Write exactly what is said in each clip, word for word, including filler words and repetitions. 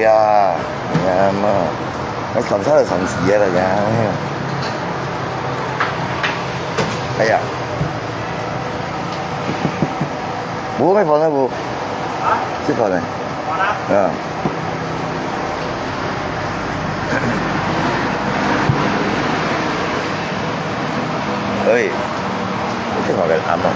呀，哎呀妈，那三十就三十个了呀。哎呀，无咩饭啊无？啊？食饭呢？饭啊？嗯。可以，这个好来ăn啊。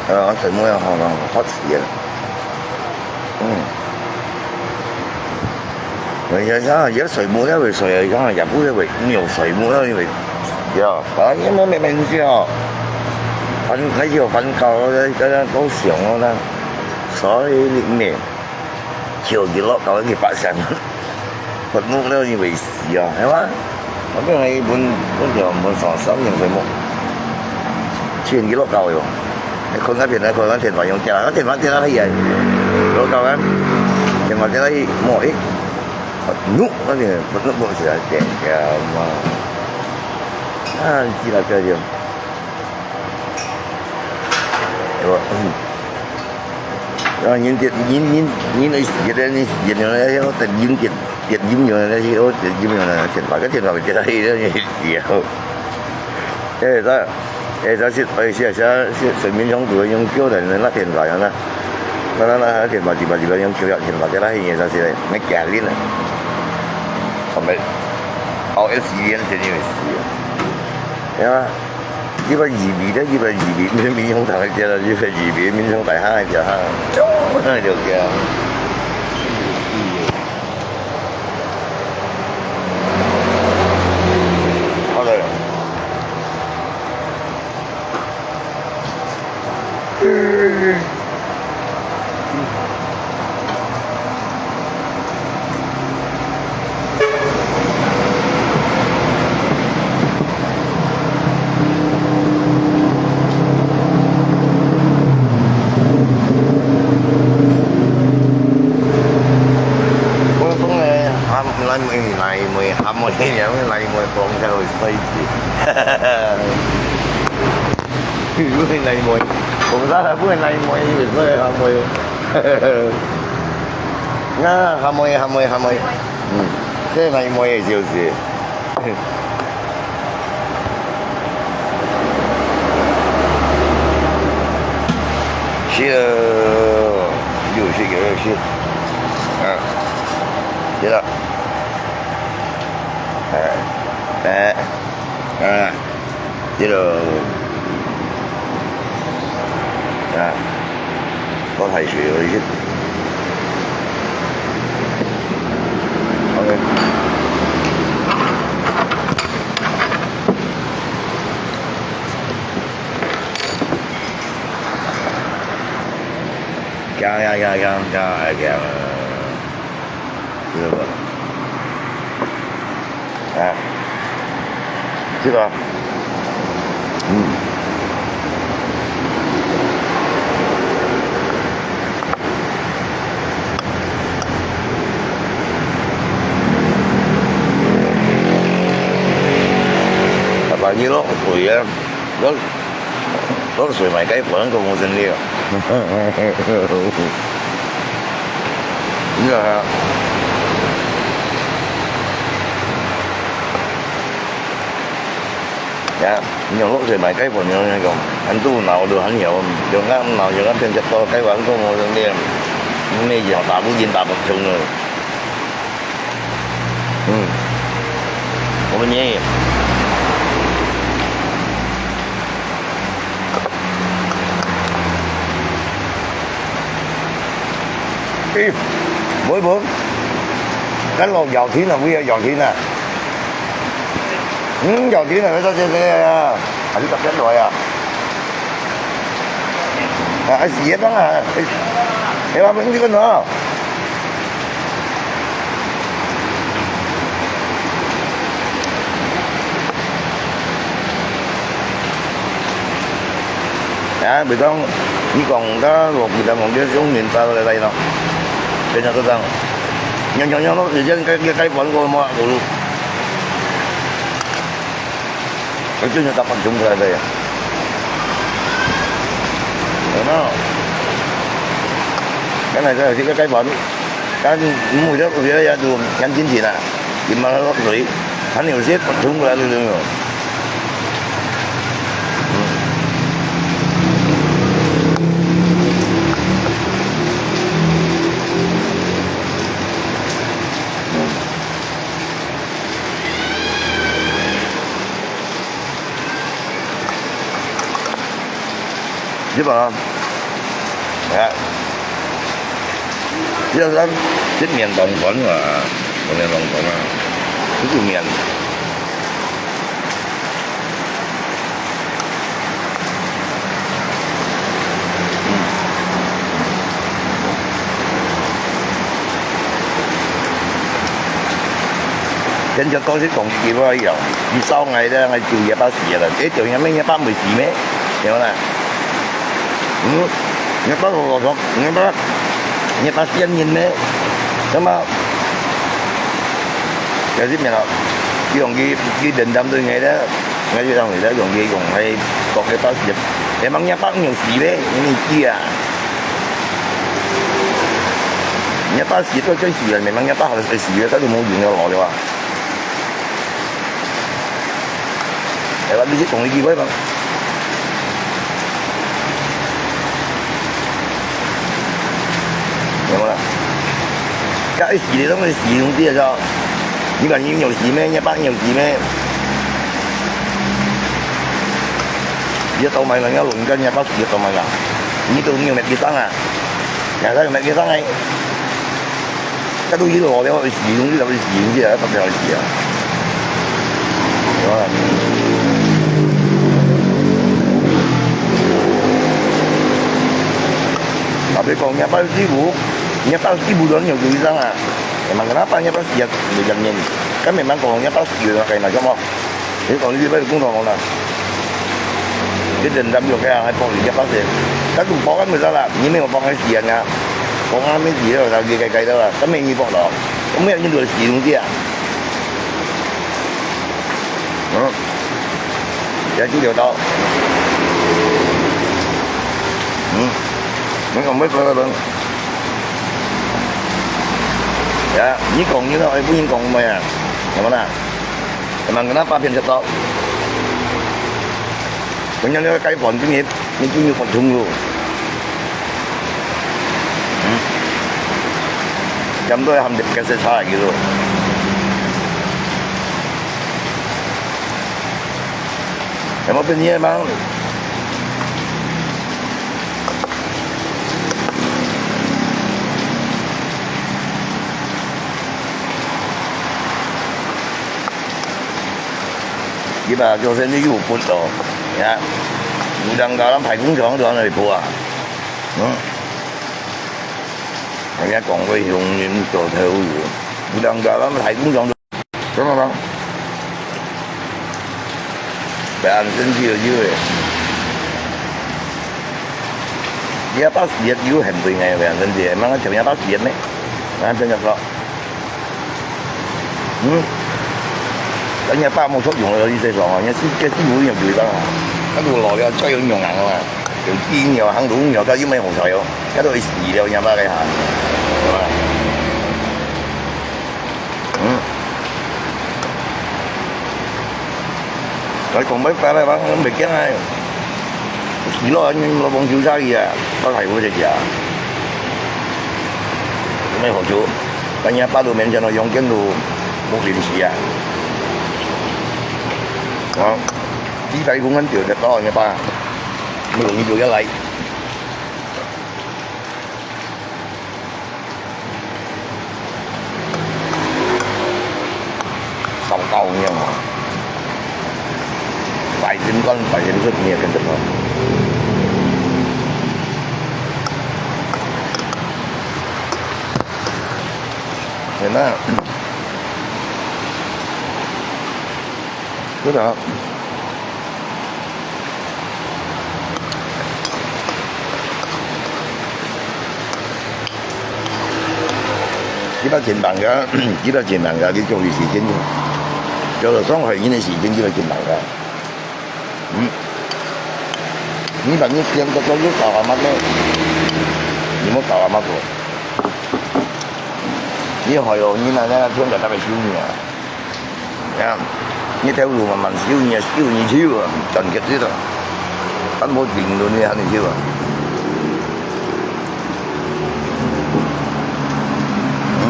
呃，水母要好了，好吃了。嗯。人家讲，也水母也会水，讲也不会会，没有水母那会，呀，反正也没没没事哦。反正还有反搞，大家都想哦，那所以里面。 就佢落到去八仙，伐木了你會死啊，係嘛？我本來本本條本上三年伐木，全佢落到喲，你看該片來看，該天花用掉，該天花掉下去啊，落到啊，天花掉下去，莫誒，伐木那邊伐木落起來，掉掉嘛，啊，起來掉掉，係吧？嗯。 啊，人跌，人，人，人會死个，人死个，人跌，跌陰陽个，跌陰陽个，跌陰陽个，天花，該天花會跌下去，人會死啊。誒，這，誒，這是，誒，是，是，是，水面上都會用叫的，那天花呀，那，那，那，那天花，地花，地花用叫，天花跌下去，這是，那假的呢。後面，後面死人肯定會死啊，對吧？ 一百二米的，一百二米，民，民雄堂个店啦，一百二米，民雄大廈个店哈，就，就這樣。好了。 我講个，喊，來問，來問，喊我个人，來問，講才會衰死。 不會泥妹，講真个，不會泥妹，你會說阿妹。啊，阿妹，阿妹，阿妹。嗯，這泥妹个就是。是哦，有些，有些。啊，是了。哎，哎，啊。 這个，啊，我太水了，已經。OK。行，行，行，行，行，行。 知道吧？啊，知道。嗯。爸爸，你老贵啊。 老，老水買該款个無生理啊。你看啊。呀，你用老水買該款，你用那種，很多腦都很有，用那腦有那邊就多，該款个無生理啊。你每樣打不贏打不中了。 嗯，我們也，誒，妹妹，咱落搖天啊，為了搖天啊。嗯，搖天啊，要到這個啊，還是十點來啊？啊，還是一樣啊，誒，誒，我們這個呢？ 啊，袂當，你講到落雨，咱講叫用人包來來咯。變成這樣，樣樣樣落雨，這樣該該該玩過嗎？無路。 哎，真的打扮中出來的呀。有沒有？刚才在这个盖饭，刚没有，我觉得也就干净点啊，也没落水，还有些冲过来的那种。嗯。嗯。 你看啊，哎，这个是面当中啊，面当中啊，这个面。 跟着都是讲句话一样，你烧我咧，我就也怕死了，这种人咩也怕没死咩，对不啦？嗯，也怕我说，也怕，也怕仙人咩，那么，也是没了，用佢，佢人当中个咧。 我就认为咧，用佢用个国个巴士，也望人家百有事咧，你知啊？人家巴士都真死了，也望人家百好个死了，他都没用了，好了啊。哎，你去同意机会吧。有没有啦？该死的东西死东西的，你讲你有事咩？人家百有事咩？ 你倒买人家轮干人家巴士倒买啦，你都没有买地方啊？人家有买地方哎，他都一路了，一路一路一路啊，到底要死啊？是吧？啊，别讲人家巴士不，人家巴士不都有地方啊？Memang kenapa人家巴士也没人念？Kan memang kalau人家巴士有人开嘛，是吗？ 你讲你这边工作好了，你人家没有开啊，还帮人家发现，他都帮他们了啦，你没有帮他洗啊，帮他们洗了，他给改改的了，他们也帮了，我们要印度的洗东西啊。嗯，也就聊到，嗯，你讲没说了，呀，你讲你那，哎，不能讲没啊，怎么啦？ Memang kenapa pian cakap? Kau nyan ni kai pon tu ni, ni tu ni pon thung lu. Hmm. Jam tu ham dek kese sa gitu. Emang pian ni emang. 佢嘛，就係你有骨頭，呀，有人家人排工廠都安尼鋪啊，嗯，人家講過雄人做頭路，有人家人排工廠都，怎麼講？被人生氣了，因為你要把事業有很對个，被人生氣，慢慢調整把事業呢，慢慢變成說。 嗯，人家爸母出用了一些爽啊，人家是，这是有用对上啊。那个老了，再有用啊嘛，有鸡鸟、行路鸟，他又没好彩哦，他都会死了，人家爸给他，是吧？嗯。来讲拜拜了吧，我没讲啊。 死咯，你老公就在啊，到大夫这家，有咩好处？人家爸都面前都用电都没灵气啊。啊，几百公分丢得到人家爸，没容易丢下来。 烧到样啊，白天光白天出你也跟着光。真的，真的。 幾百千萬个，幾百千萬个，你做个時間，做到傷害人个時間，幾百千萬个。嗯。你把你錢都做到搞阿媽个，你莫搞阿媽个。你害到人啊，那天个特别修你啊。呀，你頭路慢慢修你啊，修你修啊，團結啲咯。咱無定論你還你修啊。嗯。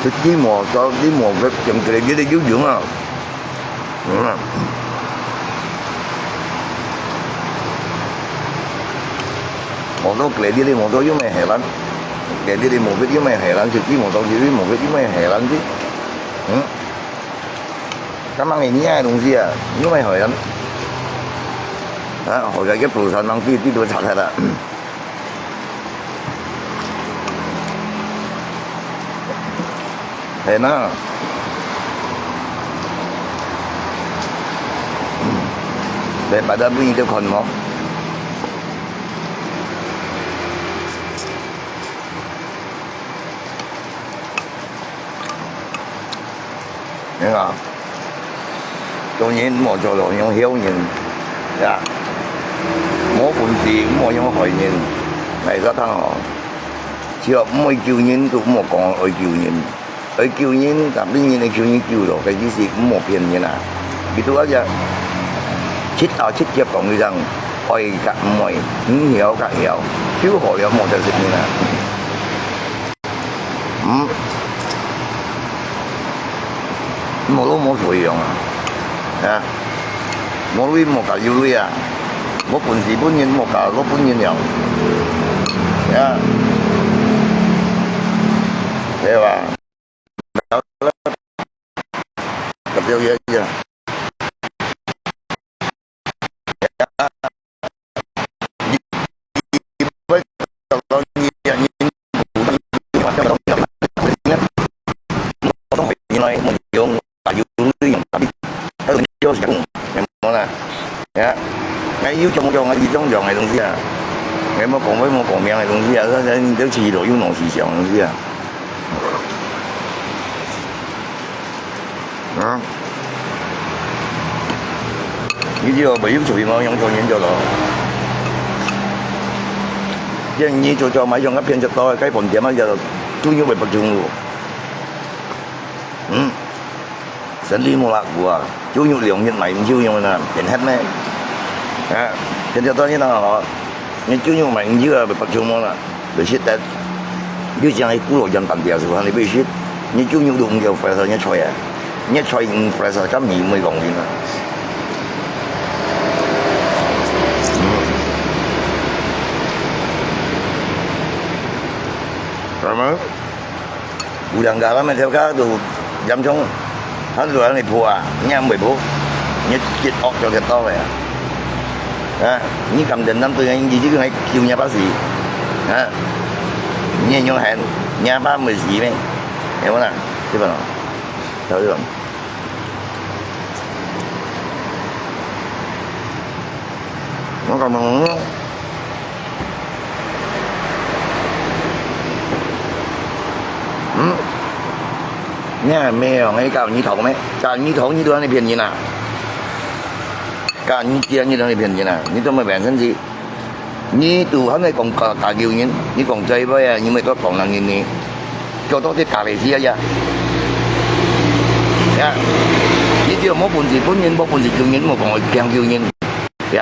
就你無做，你無个，用个，你个有用啊。 嗯啊。摩托，佢个摩托又毋係荷蘭，佢个摩托又毋係荷蘭，佢个摩托又毋係荷蘭个。嗯。幹嘛你个東西啊？又毋係荷蘭。啊，好在个不山浪費，地都拆开了。 係呐。來，擺到分你兜看無？你看，做人莫做到像小人，呀，無本事莫像壞人，來，較聽好。只要毋愛救人，就莫講愛救人。 愛救人，tapi人愛救人救咯，該意思毋好騙人啊。比如講，七啊七節講一聲，愛甲毋愛，毋曉甲曉，救好了莫得罪人啊。嗯，無路無水用啊，啊，無水莫甲有水啊，無本事分人莫甲落分人了，啊，對吧？ 呀，哎，有種種啊，有種種个東西啊，哎，莫講，莫講名个東西啊，你都去了有腦思想个東西啊。 啊？你知道沒有出去嘛，用做研究咯。像你做做買上个便宜多，該飯店啊，就豬肉會不中午。嗯，生理無啦，我啊，豬肉兩日買毋夠用啊，變黑咩？啊，便宜多你哪好？你豬肉買毋夠啊，會不中午啦。 會食得。你像係古老人辦事，係你會食，你豬肉都毋夠fresh，你菜啊，你菜毋fresh，咁你毋會講你嘛。嗯。係嘛？有兩家，咱們頭家都嚴重，佢就恁樣破啊，你也毋會破，你結惡就結到了啊。 啊，你敢等咱對人，你這個還救人家死，啊，你也用喊，人家毋會死咩？係無啦？對吧？對吧？我感覺，嗯，你還沒有，你搞你頭咩？搞你頭，你都讓你騙人啊！ 假，你知啊，你當然騙人啊，你都毋會騙人去。你都還在講假，假救人，你講這一擺啊，你毋會講人人呢，叫到這假利是啊呀。呀，你只要無本事分人，無本事救人，莫講強救人。呀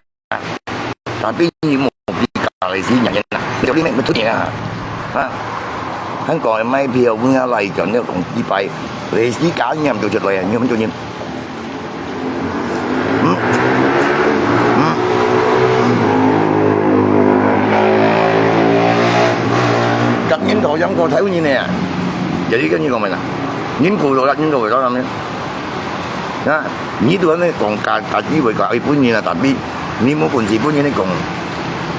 ，tapi你莫比假利是贏人啊，叫你毋好出贏啊！啊，還講買票，分人來轉，你講幾擺，利是假你也毋做出來啊，你毋做人。 嗯？嗯？甲人頭上過頭人呢啊？Jadi kan你講咩啦？人過頭啦，人過頭啦咩？啊，你都恁樣講，家，家己會講，哎，分人啊，tapi你無本事分人，你講，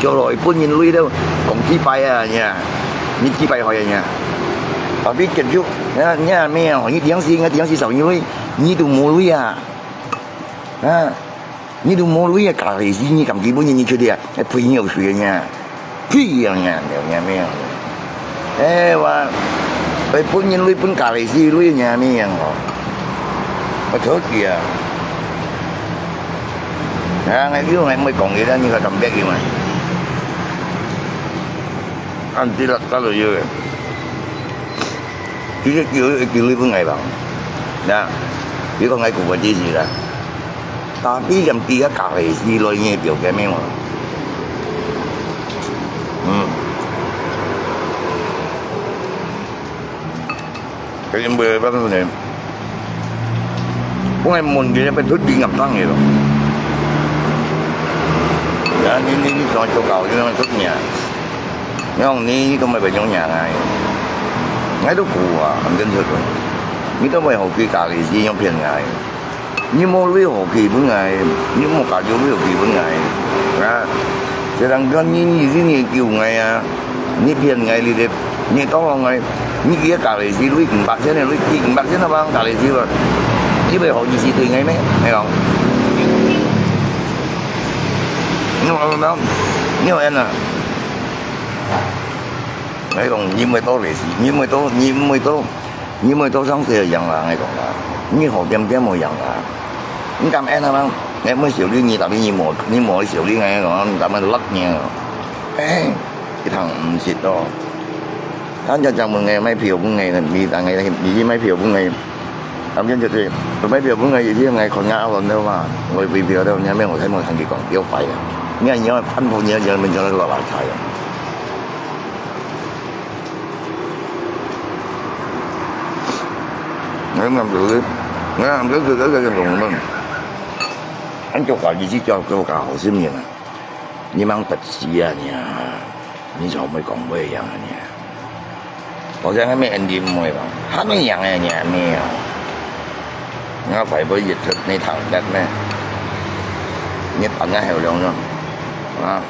將來分人鐳了，講幾擺啊，你啊，你幾擺害啊，你啊？Tapi結束，啊，你啊，咩啊，你點死，你點死少人鐳，你都無鐳啊。 啊，你都無鐳啊，假利是，你敢基本你出去啊，還賠你有水啊，賠啊，你啊，你啊，你啊。哎，我，會分人鐳，分假利是鐳，你啊，你啊，哦。我討佢啊。啊，𠊎又𠊎毋會講佢啦，你个敢逼佢嘛？恁知啦，加落去个。其實叫一叫你分𠊎吧。那，你講𠊎古怪知識啦。Tapi yang dia咖啡是來你條件咩嘛？嗯。 佢因為辦法呢，本來問題係出邊咁樣个咯。啊，你你你做做搞，你做出名，你講你你都毋會用名啊？𠊎都苦啊，很真實个。你都毋會好去搞，你是用騙人。 你無鐳好寄分𠊎，你無加油鐳好寄分𠊎，啊！這人講你你你你救𠊎啊！你騙𠊎，你這你當我𠊎，你寄个咖啡係鐳五百千个鐳，寄五百千个吧，咖啡係吧？你會好意思對𠊎咩？你講，你講，你講，你講啊！𠊎講你毋會到利息，你毋會到，你毋會到。 你毋會到上世个樣啦，𠊎講啦，你好點點个樣啦。你敢恁樣嗎？𠊎毋會笑你，你tapi你無，你無笑你，𠊎講，你敢樣落你啊？哎，一趟毋識咯。他人家問𠊎買票分𠊎，你當𠊎，你去買票分𠊎，他們就對，買票分𠊎，一定𠊎看𠊎阿倫的話，我飛票的，你還沒有，還沒有看你講，要壞啊！你看你要看破，你要，你要，你要落來猜啊！ 𠊎毋知，𠊎毋知佢个用咩。恁做法，意思叫做較好心人啊！你吂得死啊你啊！你就毋會講話樣啊你啊！好像還沒ending毋會吧？還沒樣啊你啊你啊！𠊎快不一出你頭殼咩？你等下還有兩種啊！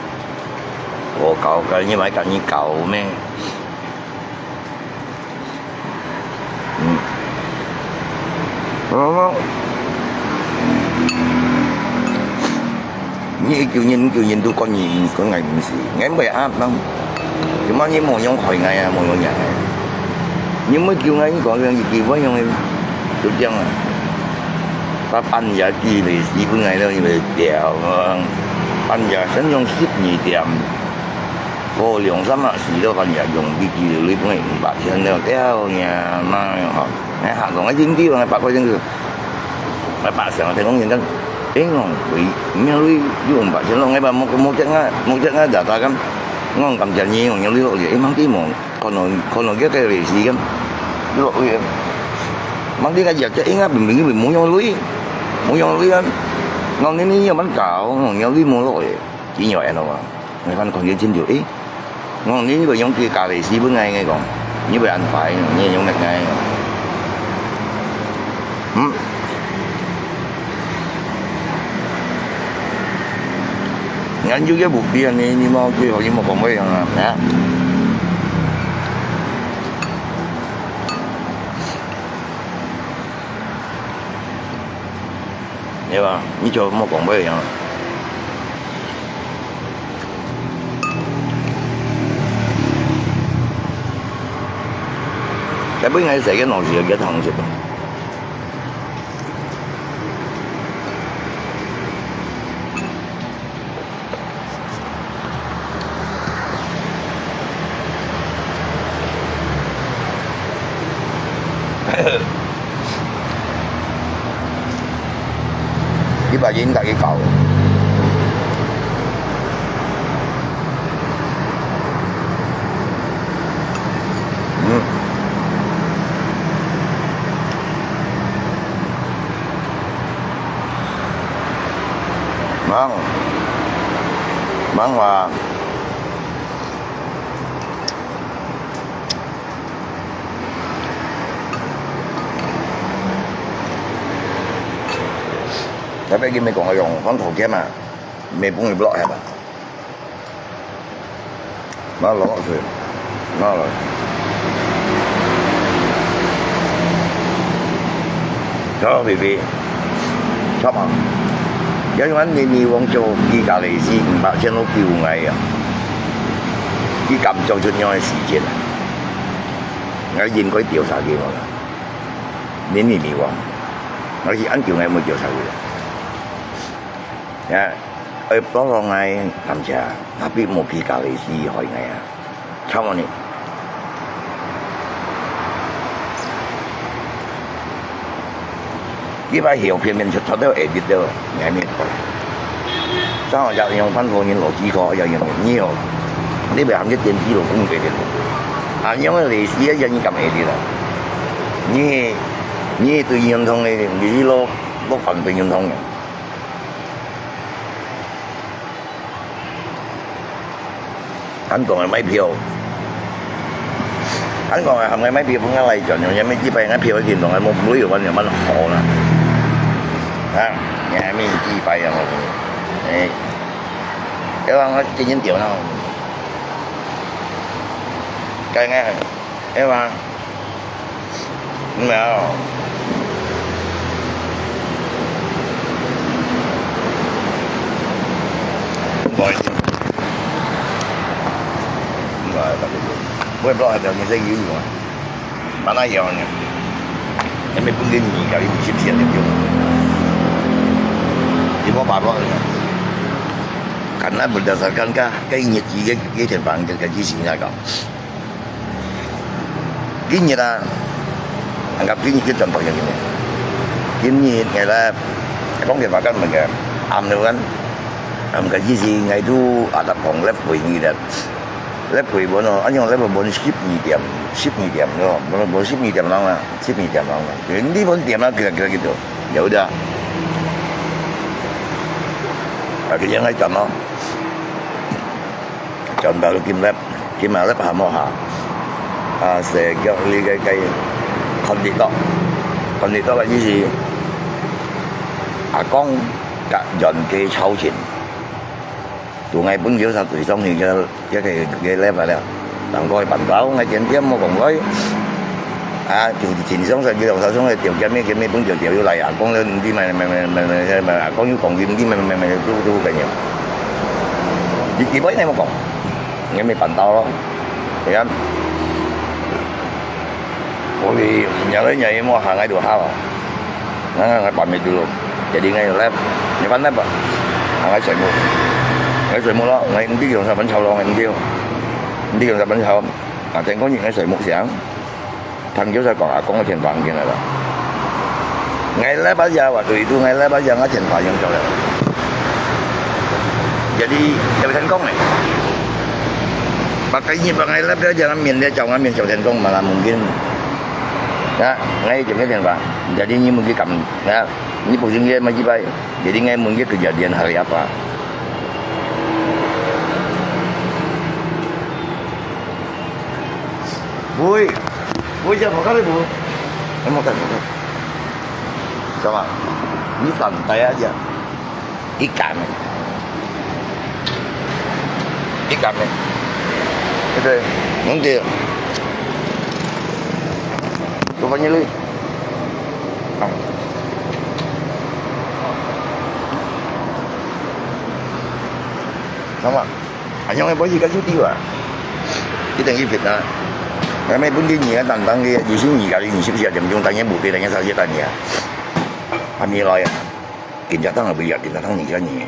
我搞个，你莫跟你搞咩？嗯。哦。你一救人，救人都講你，講𠊎毋是，𠊎毋會啊，吂。做麼你無用害𠊎啊，無用贏𠊎？你毋會救𠊎，你講你救我用个，就這樣啊。他半夜寄利息分𠊎了，因為掉啊，半夜先用十二點。 過兩三下時了，反正用你寄鐳分𠊎五百千了，掉你媽呀吼！哎，下講个經濟，𠊎八塊錢去，𠊎八成，聽講現在，哎，講喂，你鐳有五百千咯，𠊎把無無接啊，無接啊，打打看，𠊎講感謝你，用鐳落去，哎，吂知無，可能可能叫个利息个，落去，吂知个日子應該明明無用鐳，無用鐳啊，講你你要慢搞，用鐳無落去，真有緣咯啊！ 𠊎看看佢真就，誒，𠊎講你會用佢咖啡師分𠊎，𠊎講，你會恁快，你會用得𠊎。嗯。人有个目的啊，你，你莫，你莫講話樣啊，啊。 對吧？你就莫講話樣。該本來係个東西，有幾多糖食啊？ 一百斤大概夠。嗯。 吂，吂話。該邊佢毋係講个用，放頭鉗啊，毋係分佢落下嘛。 拿落去，拿落。好，baby，差不多。要用恁你，你往做佢家裡是五百千都救𠊎啊！佢敢做出樣个事情啊！𠊎應該調查佢好了。你，你，你往，𠊎是恁久𠊎無調查佢了。啊！ 愛幫忙𠊎感謝，tapi無佢家裡是害𠊎啊！ Come on你。這擺後片面就全部edit了，你還沒看。正好也用番號人落機個，也用你哦。你袂含个電梯落工个電。啊，用个類似个人敢edit啦。你，你對運動个，你去落，落反對運動个。 恁講个買票，恁講个含个買票分𠊎來轉，因為這擺𠊎票一定同𠊎無旅遊完就蠻好啦。啊，你還沒幾擺啊，我，哎，要讓我緊緊點啊，該𠊎，要嗎？ 沒有。不好意思。我也不知道該條你在游泳啊，把那搖呢，還沒不給你搞一起騙的就，你莫把握了。Karena berdasarkan kah, kah ingat juga, dia tentang dia gaji sini agak. 今日啊，人家今日去轉朋友今日。今日𠊎來講電話跟問个，暗了kan，暗个意思，𠊎都阿達講left回你了。Left回無喏，啊，用left回無十二點，十二點咯，無，無十二點鐘啊，十二點鐘啊。你分點啊，幾多，幾多，幾多，有的啊。啊，佢應該轉咯。 轉到金laptop，金laptop下無下。啊，係叫你个，个conductor，conductor个意思，阿公甲員个操勤。同𠊎本橋上對上去个，个，个，个laptop了。人過去辦到，𠊎點點無講來。 啊，就盡想說，佢老實講，條件咩，佢咩本就條又來啊，講了毋知咩咩咩咩咩咩，啊，講又講佢毋知咩咩咩咩，都都个樣。你基本上無講，你咪辦到咯，你看。我哋日日日日莫行，𠊎就好啊。啊，𠊎辦咪得咯，jadi𠊎left，你辦left啊？啊，𠊎睡目，𠊎睡目咯，𠊎毋知用啥本操咯，𠊎毋知，毋知用啥本操，啊，天光日𠊎睡目想。 聽佢在講，阿公个電話毋見了啦。𠊎left啊，waktu itu𠊎left啊，𠊎電話用走了。Jadi，有聽講呢。Makanya把𠊎left啊，jangan面咧，叫𠊎面小天公，malah mungkin。啊，𠊎以前个電話，jadi你mungkin敢，啊，你不信也沒幾擺，jadi𠊎mungkin kejadian hari apa。 Boy, boy, jangan makan deh, boy. Eh, makan, makan. Sama. Ini santai aja. Ikan. Ikan, eh. Itu, nanti. Rupanya lu. Ah. Sama. 恁樣个本事較有底啊。一定一撇啊。𠊎乜本地人啊，單單个二十二个二十四點鐘，等於無地，等於三十單呀。還沒來啊。今朝當然不要，今朝當你个你。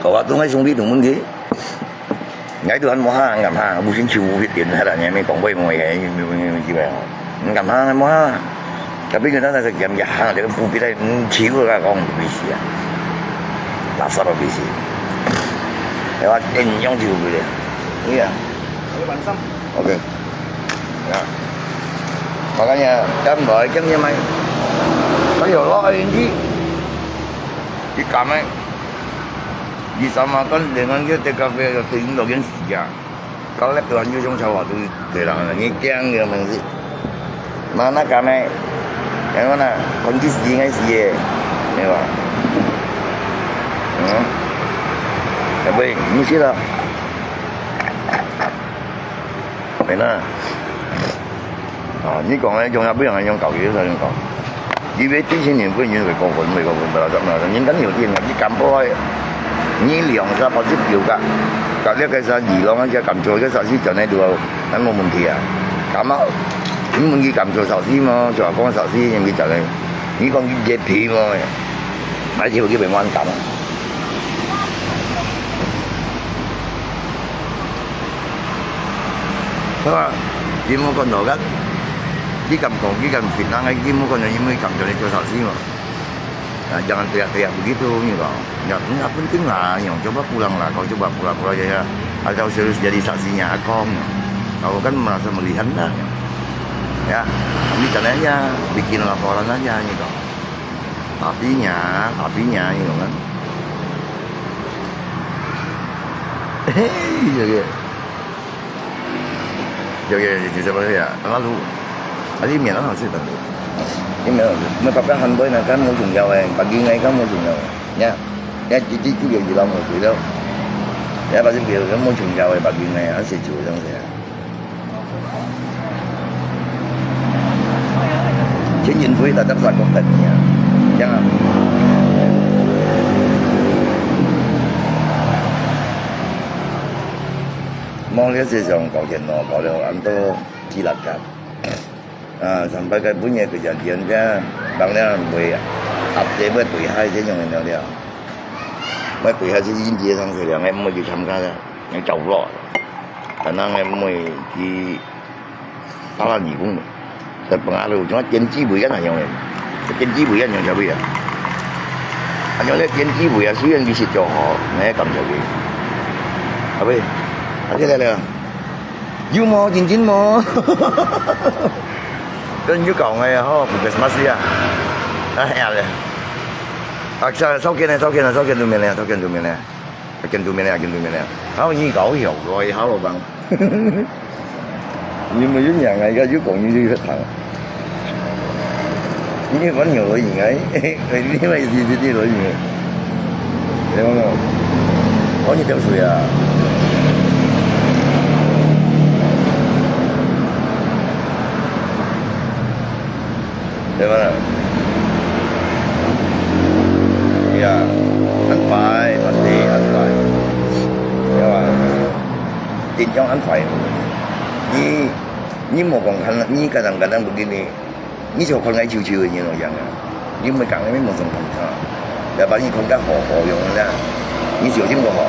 好啊，都愛兄弟同問題。 𠊎都還無下，𠊎哈，無先求無必定，係啦，你還沒講話，無个，無个，無个，你敢哈，無下。Tapi kita nak sekian ya，哈，這個不必再，嗯，欺負他講不必死啊，垃圾都必死，對吧？你用就不對，對呀。OK。啊，makanya kan baik kan dia main，他有了I N G，你敢咩？ Disamakan dengan dia T K P，有聽到佢死啊！Kalau tuan juga sama tu，對啦，你驚个東西。Mana kami？Yang mana？Kondisi ngai siye，對吧？嗯，tapi你知道，mana？ 啊，你講个中央不用用搞，有啥用搞？因為這些年份人會講分，會講分，不要怎麼樣，人家有電腦，你敢不會？你兩三百隻表格，搞這個啥，你弄那些敢做一個啥事，轉來都，那沒問題啊。敢啊？你問佢敢做啥事嘛？就講啥事，人家轉來，你講佢熱皮嘛，還是有基本上敢啊？ Dia, dia mau kono kan, dia kan kong, dia kan fitnah, dia mau kono, dia mau kang jadi tu saksi mah. Ah, jangan teriak-teriak begitu, ni kong. Ya, nggak penting lah, ni kong. Coba pulanglah, kau coba pura-pura aja ya. Atau serius jadi saksinya, akong. Kau kan merasa melihat lah. Ya, kami kan aja, bikin laporan aja, ni kong. Tapinya, tapinya, ni kong kan. Hei, ya, ya. Yo, yo, yo, yo, yo, yo, lalu, ada email lah, sih, tadi. Email, mereka kan handphone nak kan mau jumpa, eh, bagi ngai kan mau jumpa, ya, ya, jadi tu yang bilang mau tu, ya, pasti bilang mau jumpa, eh, bagi ngai, asyik tu yang saya. 全运会大家三个等你啊，这样啊。 望了這上搞電腦，搞了恁多幾laptop。啊，上擺个本月个日天个，人了會合作會對海這樣个了了。會對海這音樂上去了，𠊎毋會去參加个，𠊎走咯。可能𠊎毋會去 打爛耳公，在本下路，像電子杯一樣个，電子杯一樣个，曉得啊？啊，像這電子杯啊，雖然佢食咗好，𠊎感謝佢。啊喂，啊，這個呢？有無？真真無？跟你講个吼，不Christmas啊。哎呀嘞。啊，燒，燒錢呢，燒錢呢，燒錢都免了，燒錢都免了。 見到面了，見到面了。好，你搞笑，我好了吧？你沒有娘啊，一個就講你就越談。你玩牛而已啊，你買C C D而已。對不對？哦，你掉水啊？對吧？呀，恁快，快啲，恁快，對吧？真正恁快。你，你莫講看，你kadang-kadang begini，你就看𠊎臭臭个人樣啊，你莫講，你莫想看啊，要把你看个好好樣啦，你小心个好。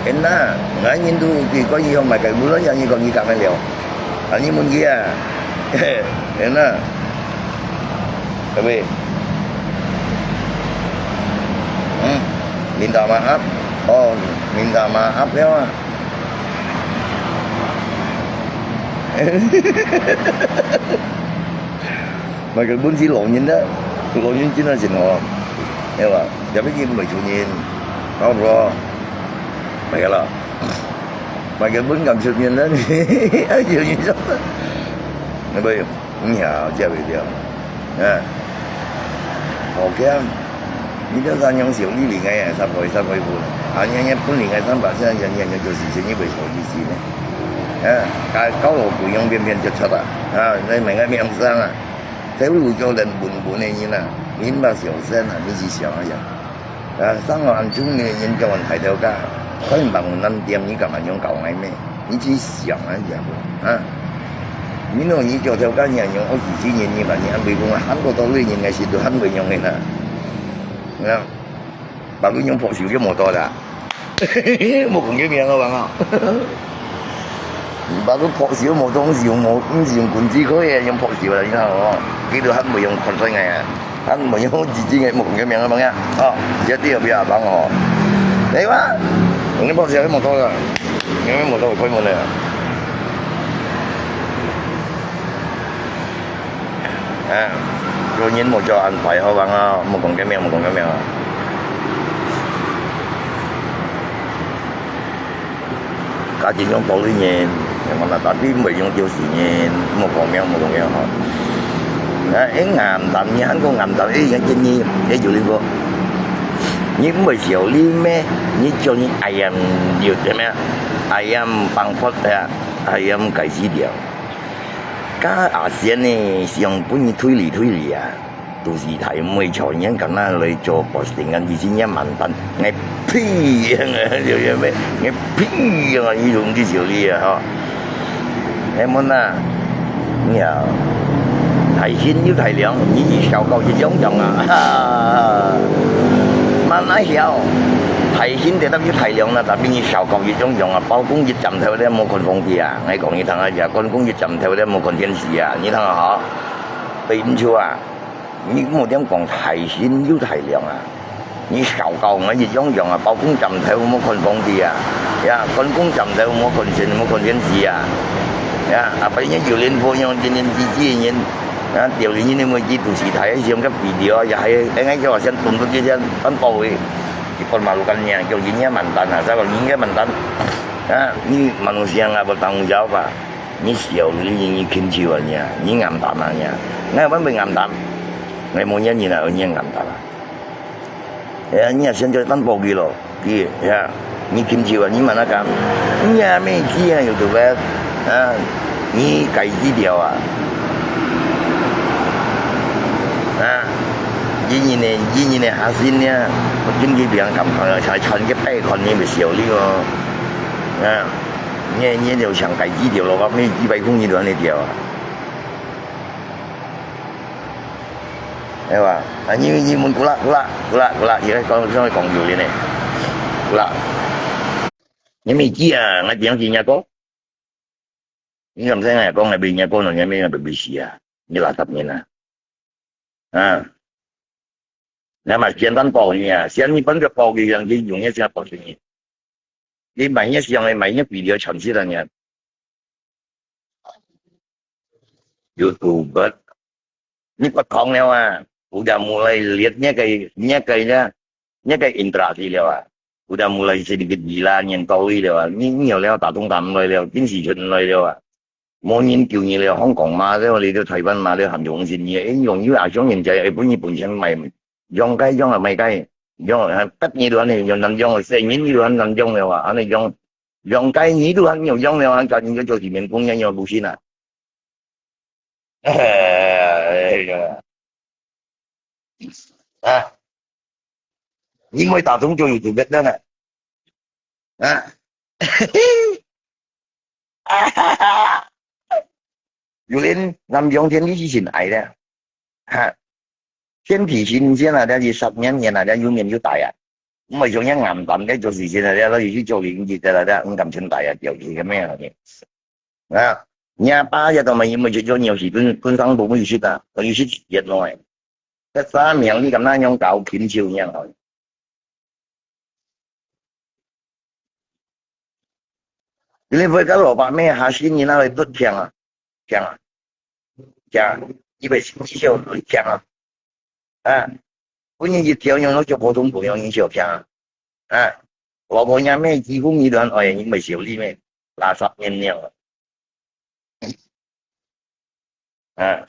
Enak，𠊎人都佢講你要買个，無論樣你講你講个了。 啊，你問佢啊，係啦，係咪？嗯，minta maaf，哦，minta maaf了啊。買个本是老人啦，老人真係真好，係吧？特別佢毋係出人，好毋好？買个啦。 買个本敢出面呢？哎，有人說，那個，嗯呀，這袂了，啊，好驚，你這三樣小利利个呀，三個三個半，啊，你你本來个三百，現在你你就是你袂好意思呢，啊，搞搞到不用便便就出啊，啊，你買个面上啊，這路叫人本本的人啊，你把小生啊，你去想一下。 啊，生到恁聰明个人，叫人大頭家，可能幫人店，你敢恁樣搞𠊎咩？你去想啊，你啊，啊？你喏，你叫頭家，你恁樣惡意之人，你嘛，你還袂講啊，喊過多類人个事，都喊袂用个啦。啊，把你用破手就無多啦。莫講个名啊，王啊。 Baru pok siu motong siu mo, siu kunci ko ya yang pok siu lah, you know. Gitu han mo yung konsoy nga ya. Han mo yung jiji nga mo kung kami ang mga. Oh, jadi ya biya bang oh. Di ba? Ini pok siu motor lah. Ini motor ko mo na. Ah, 做人莫做恁快好吧啊，莫講个名，莫講个名啊。家己用道理人，乜啦，tapi毋會用丟死人，莫講名，莫講名吼。啊，一暗淡，你還講暗淡，一人建議，一有一個，你毋會小利咩？你叫你 ayam 有咩？Ayam pangkot 呀，ayam 該死掉。 該阿仙呢，想分你推理推理啊，都是大妹坐人敢那來做 posting，以前也蠻單，𠊎屁啊，有有咩？𠊎屁啊，你用啲小利啊，吼。哎，mon啊，你啊，大心又大量，你一小搞一種種啊，哈，慢慢曉，大大興得到一大量啦，tapi你燒到一樣樣啊，包公一站頭咧無看皇帝啊，𠊎講你聽啊，關公一站頭咧無看天時啊，你聽啊好，對毋住啊，你莫點講大興有大量啊，你燒到𠊎一樣樣啊，包公站頭無看皇帝啊，呀，關公站頭無看天，無看天時啊，呀，啊，把人家有人佛樣，人人知知人，啊，掉人家的位置都是大，像个video啊，也還，哎，𠊎叫我先动作就先安保卫。 一般馬路kan nya，叫人家mantan啊，sabab人家mantan。啊，你manusia ngah bertanggung jawab啊，你小你你 kecil啊你，你暗淡啊你，ngah apa被暗淡？Ngah mau nyanyi nak nyanyi ngah tak lah. Ya, ni asin tu tanpa gilo. Ki, ya, ni kimchi wa, ni mana kam? Ni ame ki yang YouTube ha, ni kai ki diau ah. Ha, ini ni, ini ni hasilnya, mungkin ki biang kam kalau saya chan ke pai kon ni besiau li oh. Ha, ni ni diau siang kai ki diau lo, kami ki pai kung ni diau ni diau ah. 係吧？啊，你你問古拉古拉古拉古拉，而家講講講榴蓮呢，古拉。你未知啊？我點樣見阿哥？你敢使我講，我被阿哥，你咩被被死啊？你垃圾人啊！啊！你嘛簡單包你啊，像你本就包佢樣，你用一下包你。你買一箱，你買一比較全是的呢。YouTuber。 你不同了啊，udah mulai lihat nya kay nya kay nya nya kay interaksi了啊，udah mulai sedikit gila nya kau了啊，你你有了打动他们来了，电视圈来了啊，没人救你了，香港嘛了，你到台湾嘛了，很容易你，哎，用你啊，像人家，哎，不你本身买，用该用啊，买该用啊，不你乱的，用难用，生命你乱难用了啊，安尼用，用该你都很有用了啊，叫你个做地面工人用不行啊。 哎呀，啊，因為打中就有特別的呢，啊，有人南洋天地是真愛的，哈，天地新鮮啊，這是十年年啊，這有面有大啊，毋係像人暗淡的做事情啊，這都有去做零食的啦，這毋敢存在啊，掉去个咩啊？ 啊，若爸也都嘛，因為就叫你有時跟跟上都會識啊，都有識接落來。該啥名你敢那樣搞pinch你啊？你會个老爸咩下心你那會都聽啊，聽啊，聽啊，一百心一笑都聽啊。 啊，本人一條樣，就普通普通，你小強啊。啊，老婆娘咩，幾乎你都很愛，你毋係小弟咩？垃圾面料啊。啊，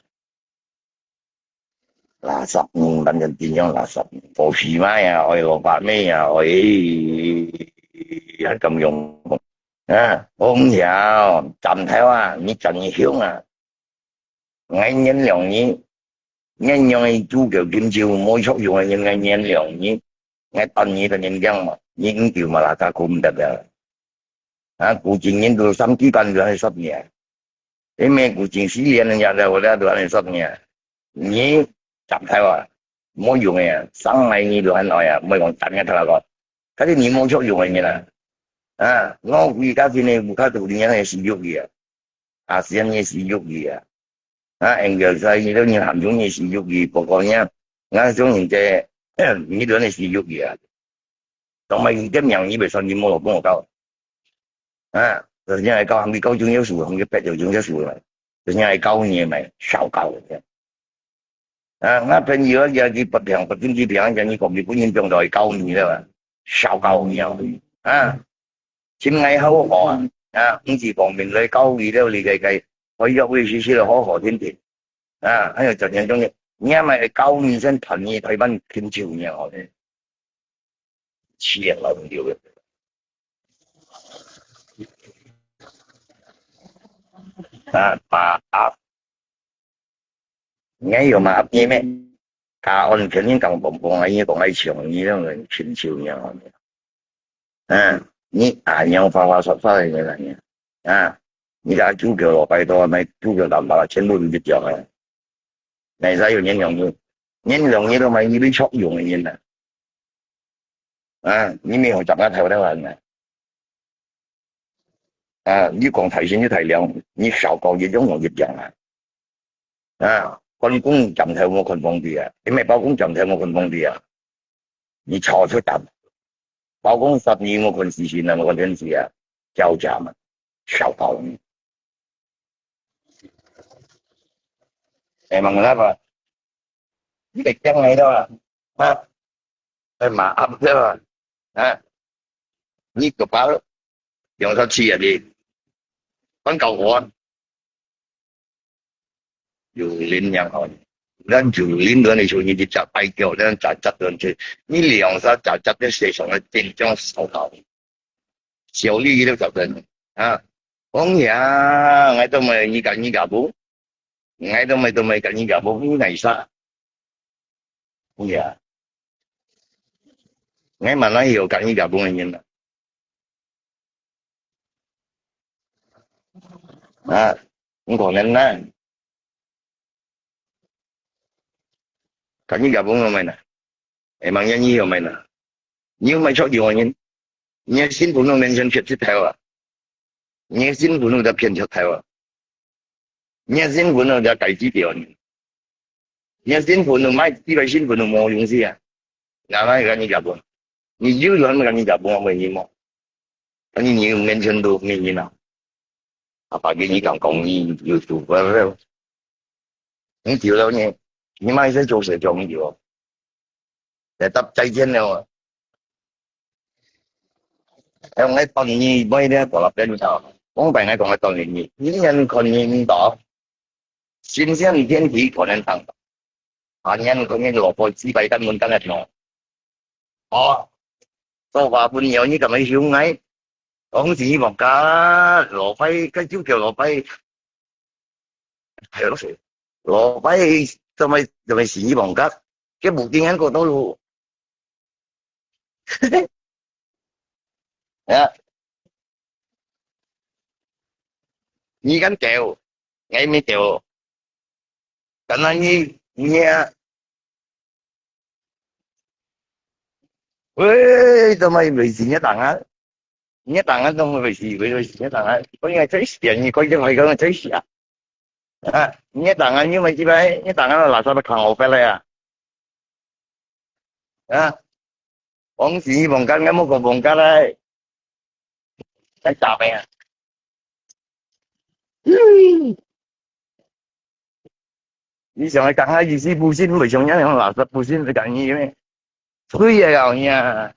垃圾面，反正點樣垃圾面，做事嘛呀，愛老闆咩呀，愛，還咁樣。啊，我毋曉，站頭啊，你站你香啊。 𠊎原諒你，原諒你主教今朝無作用个人，𠊎原諒你，𠊎等你个人講嘛，你毋救嘛，拉他苦毋得个。啊，古今人都三句半都係說你啊，因為古今西人人家在我這都係說你啊，你站頭啊，無用个啊，生來你都很愛啊，毋會講站个頭來講，佢係你無作用个人啊。啊，我回家今日無卡度，你還係死肉去啊。 啊，時間也是肉去啊。啊，應該在你都你含中也是肉去，不過呢，俺種人在，你都也是肉去啊。同埋你个名你袂算你無老公搞。啊，就是愛搞，還沒搞中央數，還沒白就中央數了，就是愛搞你嘛，少搞了。 啊，𠊎朋友啊，佢佢不平，不經濟平，佢講佢本人中到搞你了啊，少搞你啊，啊，真愛好好啊，啊，毋是講明來搞你了，你該該，愛約會時時好好天天，啊，還有整天中間，你也買搞你先談你台灣挺久呢，好的。 切了，对不对？啊，把啊，你有嘛？你咩？答案肯定讲蹦蹦啊，你讲爱抢，你那种请求一样啊。嗯，你啊，你要发发发发的人啊，啊，你给他猪脚了，拜托，买猪脚打打，全部都掉了。哪啥有年两日？年两日都买一堆超勇的人呢。啊，你毋好掌握頭了啊！啊，你講大仙就大量，你少講一樣有一樣啊！啊，關公斬頭無看皇帝啊，你莫包公斬頭無看皇帝啊！你吵出膽，包公殺你無看時辰啊，無看天時啊，交假嘛，少搞！哎，忙啦吧，你得讲来的啊，啊，哎，马阿不啊，啊，你个包，两三次啊你，关搞我，有人样好，咱有人人的时候，你就讲白叫，咱讲讲讲去，你两三讲讲的时候，真正少搞。 小利益都找人啊。講呀，𠊎都毋係你家你家婆，𠊎都毋係都毋係家你家婆，你哪啥？講呀，𠊎嘛哪有家你家婆个人啊？啊，毋可能啦！ 家你家婆有咩呢？哎，忙呀，你有咩呢？你有咩出有人？你个身份證面前撇一條啊！你个身份證就偏一條啊！你个身份證就改几條呢？你个身份证买几个身份证无用事啊！哪来家你家婆？你有人家你家婆没你么？ 你你有面前都没人啊。啊，把给你讲讲，你有主播了。你丢了呢，你买些做事中有，来答再见了。哎，我当你买的过了变到，我本来讲我当你，你人看你唔到，新鲜天气可能当，啊，你人看你萝卜几百担门担的喏。 哦，做花分了，你敢会凶哎？讲是你莫讲，老拜，该就叫老拜。还有谁？老拜，怎么，怎么是你莫讲？这不定安过道路。啊，你敢叫？哎，没叫。 但係你，你啊，喂，做麼个類似你當啊？你當啊，做麼个類似，類似你當啊？我應該最喜歡你，講這話講最喜啊！啊，你當啊，你咪知咩？你當啊，垃圾都扛我回來啊！啊，往時你放假，我冇講放假啦，在打咩啊？ 你想愛講下意思不信，為什麼要用垃圾不信來講你咩？吹啊搞你啊！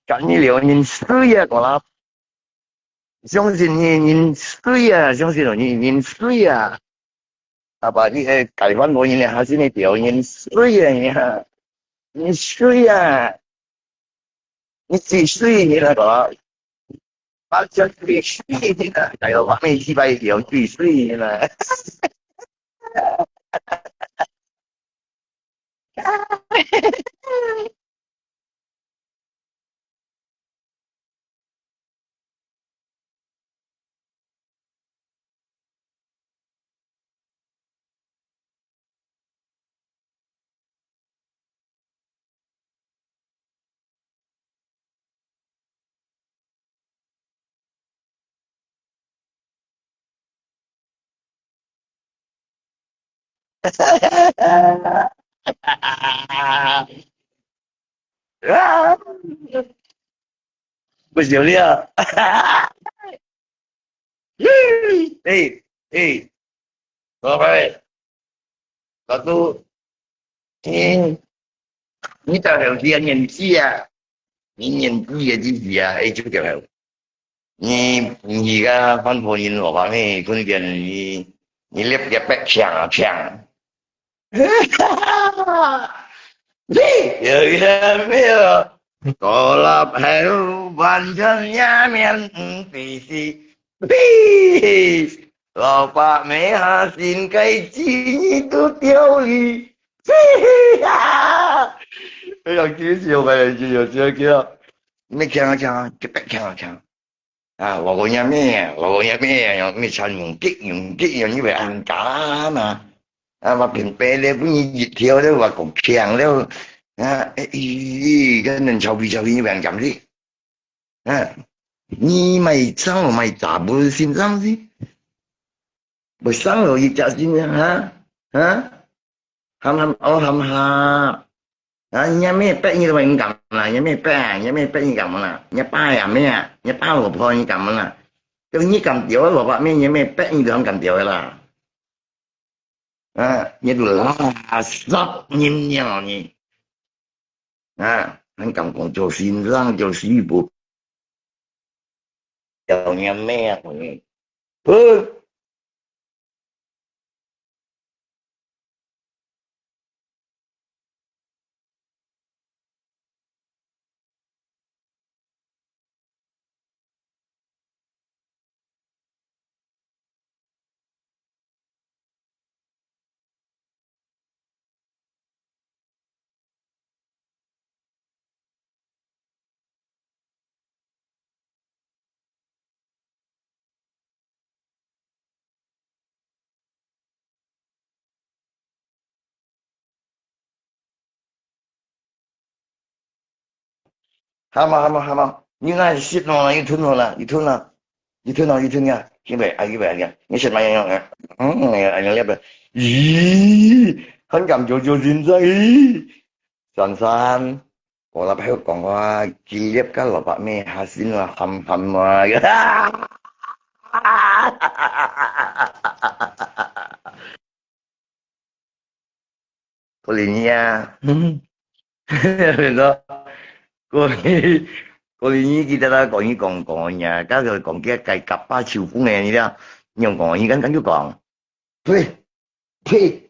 講你了，人吹啊，講啦！相信你，人吹啊！相信你，人吹啊！阿爸，你係解放多人啊，還是你表人吹啊？你啊，你吹啊！ 你幾歲你那个？八十幾歲你那，大佬，我没几百有几岁你那。不行了。哎，哎，老板，老杜，你，你到後期啊，年紀啊，你年紀啊，這時啊，哎，就對了。你，你个番婆人老板呢，可能你，你粒粒白抢啊抢。 有个没有，高拉还有完全下面，嗯，必须，必，老爸没下心该几日都掉哩，必啊！哎呀，几笑个，几笑，几笑，几笑，没抢啊抢啊，就别抢啊抢。 啊，我讲呀咩，我讲呀咩，用咩穿用激用激用，你会安家嘛？啊，我平白了，不你一条了，我讲强了，啊，哎，咦，跟人吵皮吵皮，你不要讲的。啊，你买生了买咋不是心脏的？不生了一家心啊，啊？啊？喊喊哦，喊哈。啊，人家没逼你都没敢啦，人家没逼啊，人家没逼你干嘛啦？人家爸呀，没啊，人家爸老婆你干嘛啦？就你敢丢啊，老婆没，人家没逼你都很敢丢的啦。啊，你都垃圾人了你。啊，很敢讲做先生，做师傅，要人家没啊，你。不。好嘛，好嘛，好嘛，你那食喏，你吞喏啦，你吞啦，你吞喏，你吞呀，预备啊，预备啊，你食嘛样样啊，嗯，哎呀，哎呀，你不，咦，很感觉就现在，咦，珊珊，我那朋友讲话，吉列个萝卜咩，还是那含含嘛，可怜你啊。说，可怜你，可怜你，记得啦，讲你讲讲呀，刚才讲个该夹巴秋风的，你讲，你用讲，你刚刚就讲，呸，呸，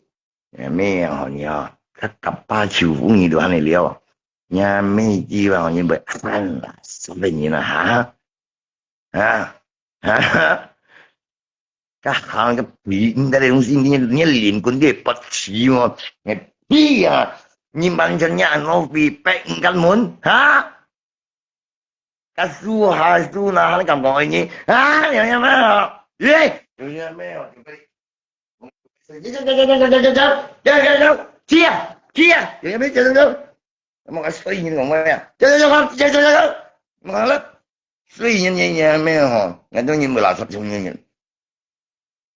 哎，没有你啊，他夹巴秋风你都还没了，你还没机会，你不按了，什么人啊，哈？啊，啊，个行个皮，你个东西，你，你连滚你也不起嘛，你屁啊！你完全你安老比白人干门，哈？个树下树那，你敢讲你啊？有没有？耶，有没有？有没有？去啊，去啊，去啊，有没有？走走走。 莫个衰人讲咩啊？走走走走走走走，莫个啦！衰人人人咩吼，眼中人无垃圾种人人。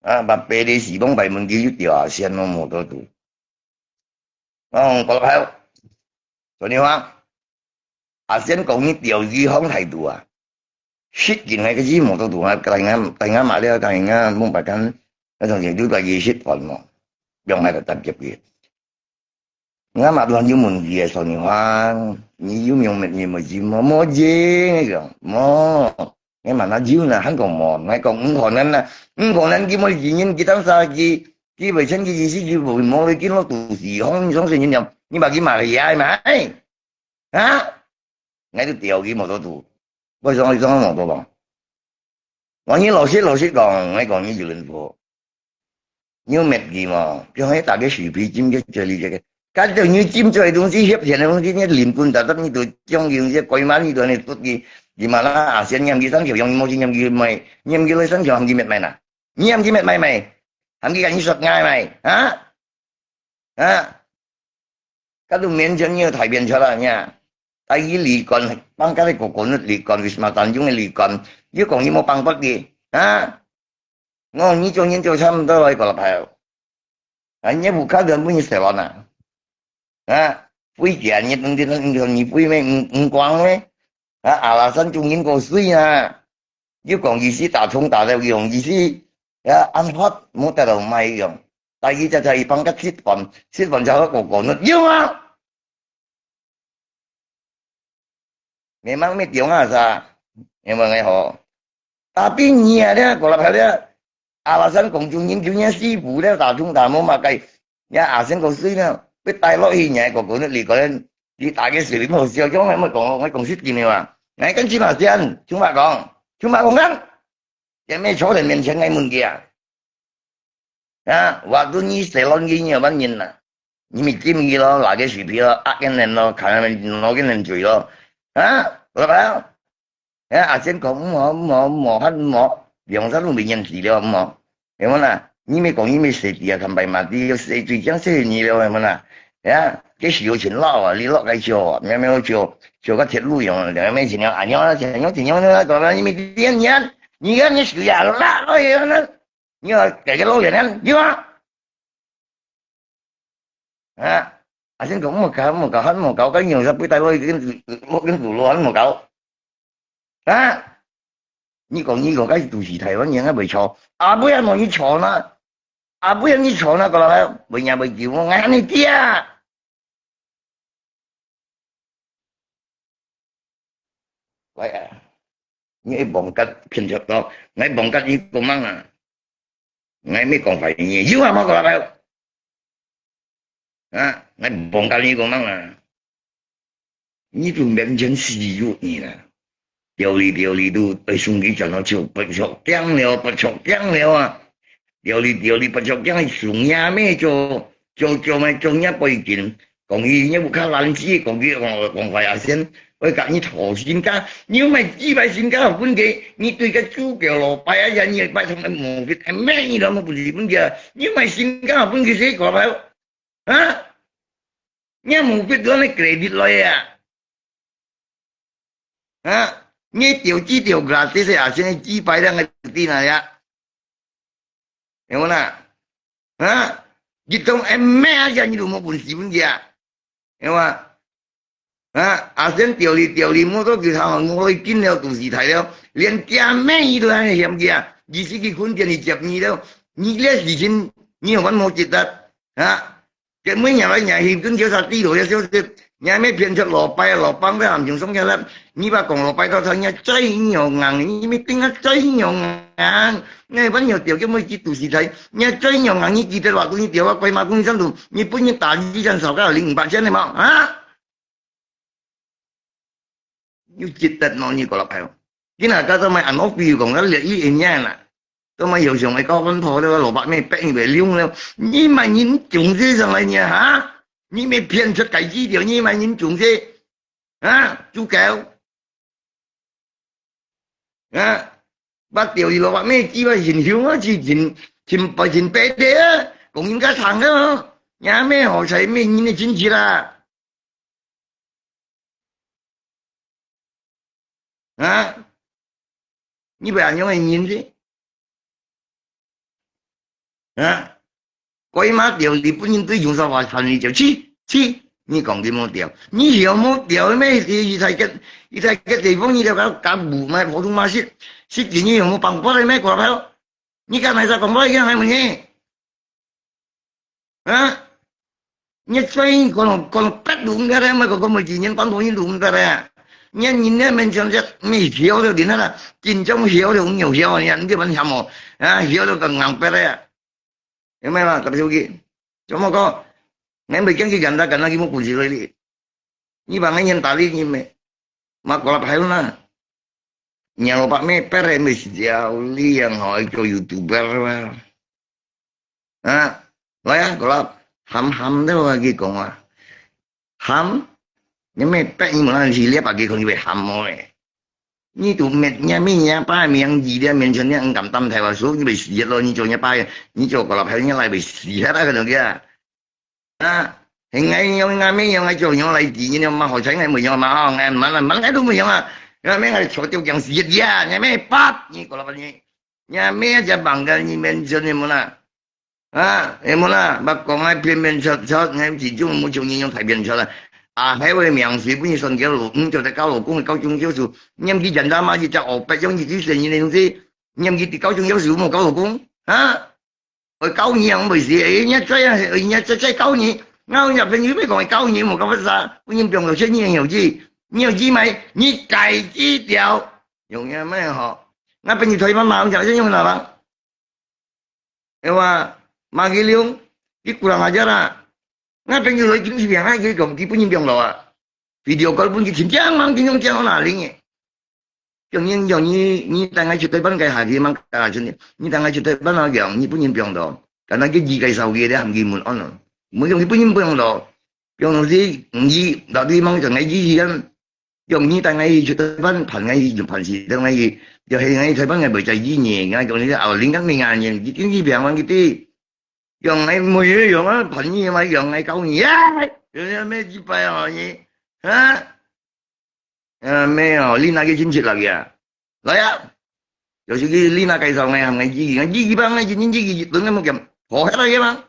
啊，把别的西方白门给又掉啊，先弄摩托度。哦，搞得好，昨天话，啊，先讲你钓鱼方态度啊。 食进來个字無多度啊，大家，大家買了，大家明白講，該種程度大家食飯嘛，用來个特別个。我嘛都有問題个，所以話，你有沒有，你有沒有，無，無錢，你講，無，你問下有啦，還講無，你講毋可能啦，毋可能，佢無錢，佢當時佢，佢為錢，佢意思，佢無，無，佢落肚屎，好，你相信人家，你把佢買了也買，哎。 啊？𠊎都釣佢無多度，為什麼你講無多度？萬一老實老實講，𠊎講你有人貨，你有滅佢無？就係大家水皮尖个這裡這个，感覺你尖出來東西，血錢个東西，你連滾打打，你都將佢東西，鬼嘛，你都你捉佢，你嘛啦，啊，先拈佢上橋，用毛巾拈佢賣，拈佢來上橋，喊佢滅賣啦，你喊佢滅賣賣，喊佢跟你說愛賣，啊？ 啊，該都面前你有大便出來呀，大義旅館，放假个哥哥你旅館，Wisma Tanjung个旅館，又講你無放過佢，啊？我你做人做差毋多來過來拍哦。啊，你屋下人分你洗碗啊？啊，飛起來，你，你，你，你飛咩？你，你光咩？啊，阿拉山中人過水啊！ 又講意思打通打了用意思，啊，安發無得到賣用，大家在在一旁个食飯，食飯就好過過日用啊。Memang咩中啊啥，因為𠊎好。Tapi你啊，你過來了，alasan講中人就你師傅了，打通打無嘛該，你阿先過水了，被帶落去，你還過過日，你過來，你打个水泡笑，將來莫講，𠊎講實情个話，𠊎跟起碼先，就話講，就話講啊。 也無坐在面前个問題啊。啊，waktu你洗碗个你有問人啊，你咪尖佢咯，拿个水皮咯，壓个人咯，看人，拿个人嘴咯。啊，老闆，啊，阿先講毋好，毋好，毋好，還毋好，兩三路面人死了，毋好。有無啦？你咪講，你咪洗地啊，坦白嘛，你要洗最驚洗你了，有無啦？啊，該樹有錢落啊，你落該樹啊，咩咩樹，樹个鐵路用，兩咩錢樣，啊，樣啊，錢樣錢樣啊，搞到你每天你看，你看你樹呀，落落去啊，你要改个路线呢，有啊？啊，啊，先讲莫搞，莫搞，还莫搞，跟有啥不带落去，跟落跟堵路，还莫搞。啊，你讲你讲，该是都市台湾人啊，袂错，啊，不然莫你错呢，啊，不然你错呢，过来，袂赢袂救，我爱你爹。喂啊，你一望甲偏错到，我一望甲你讲忙啊，𠊎乜讲坏你，有啊，莫讲啦，啊，𠊎望甲你讲忙啊，你就面前死有你啦。掉哩掉哩都，哎，兄弟讲到就不错，讲了不错，讲了啊。掉哩掉哩不错，讲兄弟咩就就就咩就人背景，讲伊也不看烂子，讲伊讲讲坏啊先，我讲你讨身家，你有买几百身家分给，你对个主角咯，拜啊呀，你拜他们目的，哎，没你都不是分给，你买身家分给谁搞白？啊？你目的都那 credit 来呀？ 啊，你釣魚釣gratis啊，先幾百兩个錢啊呀，有無啦？啊，你當M啊，你都無本事分佢啊，有無？啊，阿先釣你釣你，摸到佢頭，我已經了肚屎大了，連家妹都還嫌佢啊，二十幾分錢你接你了，你這事情你有完無值得？ 啊，根本若來若去，跟叫啥地路也消失，若咩騙出老拜老幫个含情送下來，你把講老拜到他，若最有硬，你咪定啊最有硬，那朋友掉个每幾度時代，若最有硬，你記得話，你掉啊，鬼馬公上路，你本人打一戰少个零五八千的嘛，啊？ 有值得喏，你个老朋友。今下家做咩安到比如講，个利益一樣啦。做咩有想个高分婆了，老伯咩逼你袂用了，你買人种子上来呢哈？你没骗出个资料，你买人种子啊？猪狗啊！把掉你老伯咩鸡巴很凶啊，去很很很白的啊，讲人家惨个哦，也没好彩没人的进去啦。 啊？你會恁樣个人呢？啊？該馬掉日本人對中華話傳你就去去，你講佢無掉，你曉無掉咩？佢佢在个佢在个地方，你就搞搞舞嘛，普通話識識字，你有無辦法个咩？過來，你敢還在講話一樣還問你？ 啊？你最可能可能八路个咧，乜个个每幾年當多一路个咧。你人咧面前只没晓得人啦，真正曉得有曉啊，你你蛮嫌哦，啊，曉得个硬白咧，有没有啦？特别手机，怎么讲？你没讲去干他，干他去没关系了哩。 你把人打你，你没，马过来拍了呢。你老爸没别人没事啊，你养好一个 YouTuber 嘛。啊，来啊，过来，喊喊的话去讲啊，喊，你没别人没那系列把给可以被喊么嘞。 你都没，你没人家爸名字的，面前你敢担待哇？所以你被死咯，你做人家爸，你做个老板，你来被死下那个东西啊！啊，现在用俺没用啊，就用来抵你嘛，好像俺没用嘛，哦，俺蛮蛮俺都没用啊，俺没俺छोटे讲死的呀，你没爸，你个老板你，你没在忙个，你面前你没啦。 啊，有無啦？捌講啊，片面出出，𠊎始終無像你樣大片出啦。啊，還會名水分你算叫老，嗯，就在搞老公，搞中教授，念佢人家嘛，一隻學白樣，一隻生意的東西，念佢搞中教授，無搞老公，啊？會搞你啊，毋會死，哎，人家這樣，人家這再搞你，我有朋友沒講會搞你，無搞不啥，不能不用有錢，你有意，你有意買，你改基調，用也蠻好。那朋友推慢慢，我講用哪吧？ Ewa, magiliw, di kurang ajar ah. Nga pengilo ikin sibiang ah, gili kong, di pun yin biang lo ah. Video call pun di chin tiang mang kin yong tiang na ling eh. Yong yin yong ni, ni tang ai chut ban kai ha di mang ka chun ni. Ni tang ai chut ban lo yong, ni pun yin biang lo. Kana ki di kai sao gi de ham gi mun on lo. Mun yong di pun yin biang lo. Yong si, ni, da di mang jang ai di yan. 用你帶𠊎去出版，伴𠊎去辦事，等𠊎去，就係𠊎去出版，𠊎袂在意你，𠊎講你啊，靈感命啊，你經濟病患佢啲，用个妹个用啊，朋友嘛用个交你啊，有咩几百哦你，啊？啊，咩哦，你那个亲戚来呀？来呀，就是去你那介绍个，含个意见，意见帮个，意见意见，等个么讲，好下来个嘛。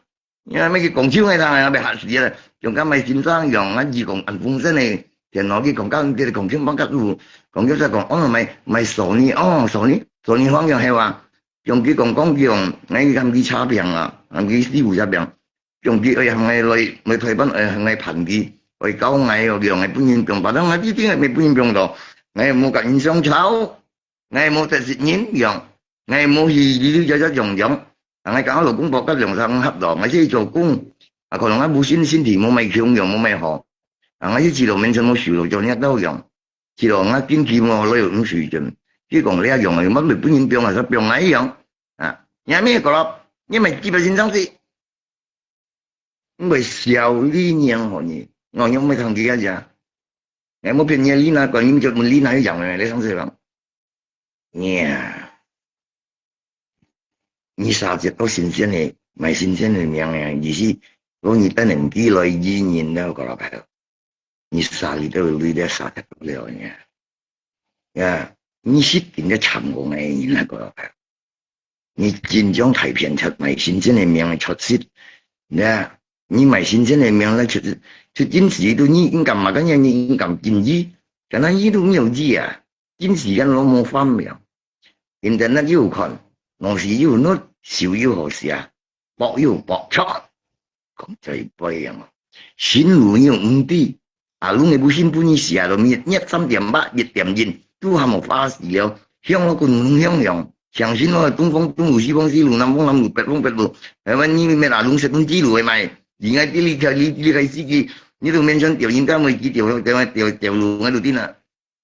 因为咩去讲笑个，他还被吓死了，用个买新衫用啊，意讲安风声个，电脑去讲讲，这个讲笑帮个路，讲笑在讲，哦，买买索尼，哦，索尼，索尼方向系哇。 用佢讲讲用，哎，佢佢差评啊，佢师傅差评，用佢愛行个来，来台湾愛行个盘佢，愛教𠊎哦，用个本人用，把当𠊎一定个本人用到，𠊎无甲人相吵，𠊎无得罪人用，𠊎无去哩哩喳喳用用，啊，𠊎讲老公婆甲用上合到，𠊎去做工，啊，可能啊无身身体无咩强用，无咩好，啊，𠊎去去到面前无受到做人家到用。 去咯，𠊎经济无来有水准，佢讲你用个，乜咪本人用啊，是用哪样啊？你还没搞了，你买几百斤上去，唔会笑你娘好你，我又没看见啊，哎，我骗你，你那个，你就问你那样个，你上去了，呀，你啥子都新鲜的，买新鲜的命啊，意思，我你等人寄来一年了，搞了开了。 你杀你都有你的杀得了呢。呀，你是真的惨过哎，你那个，你真正太偏差，买新鲜的命出息，呀，你买新鲜的命来出息，出金子都你应该嘛个呀，你应该经济，可能你都没有意啊，金子跟罗摩方面，internet又看，东西又弄，手又好写，薄又薄，错。 讲再一遍啊，心如有五帝，啊，龙个不幸不你死啊，都灭灭三点八，一点零，都还没发死了，向我滚龙向阳，相信我东风东路西风西路南风南路北风北路，台湾你们啊龙是东西路的嘛，你爱地理开你地理开司机，你都面前掉人家没几掉掉掉掉路，我都定了。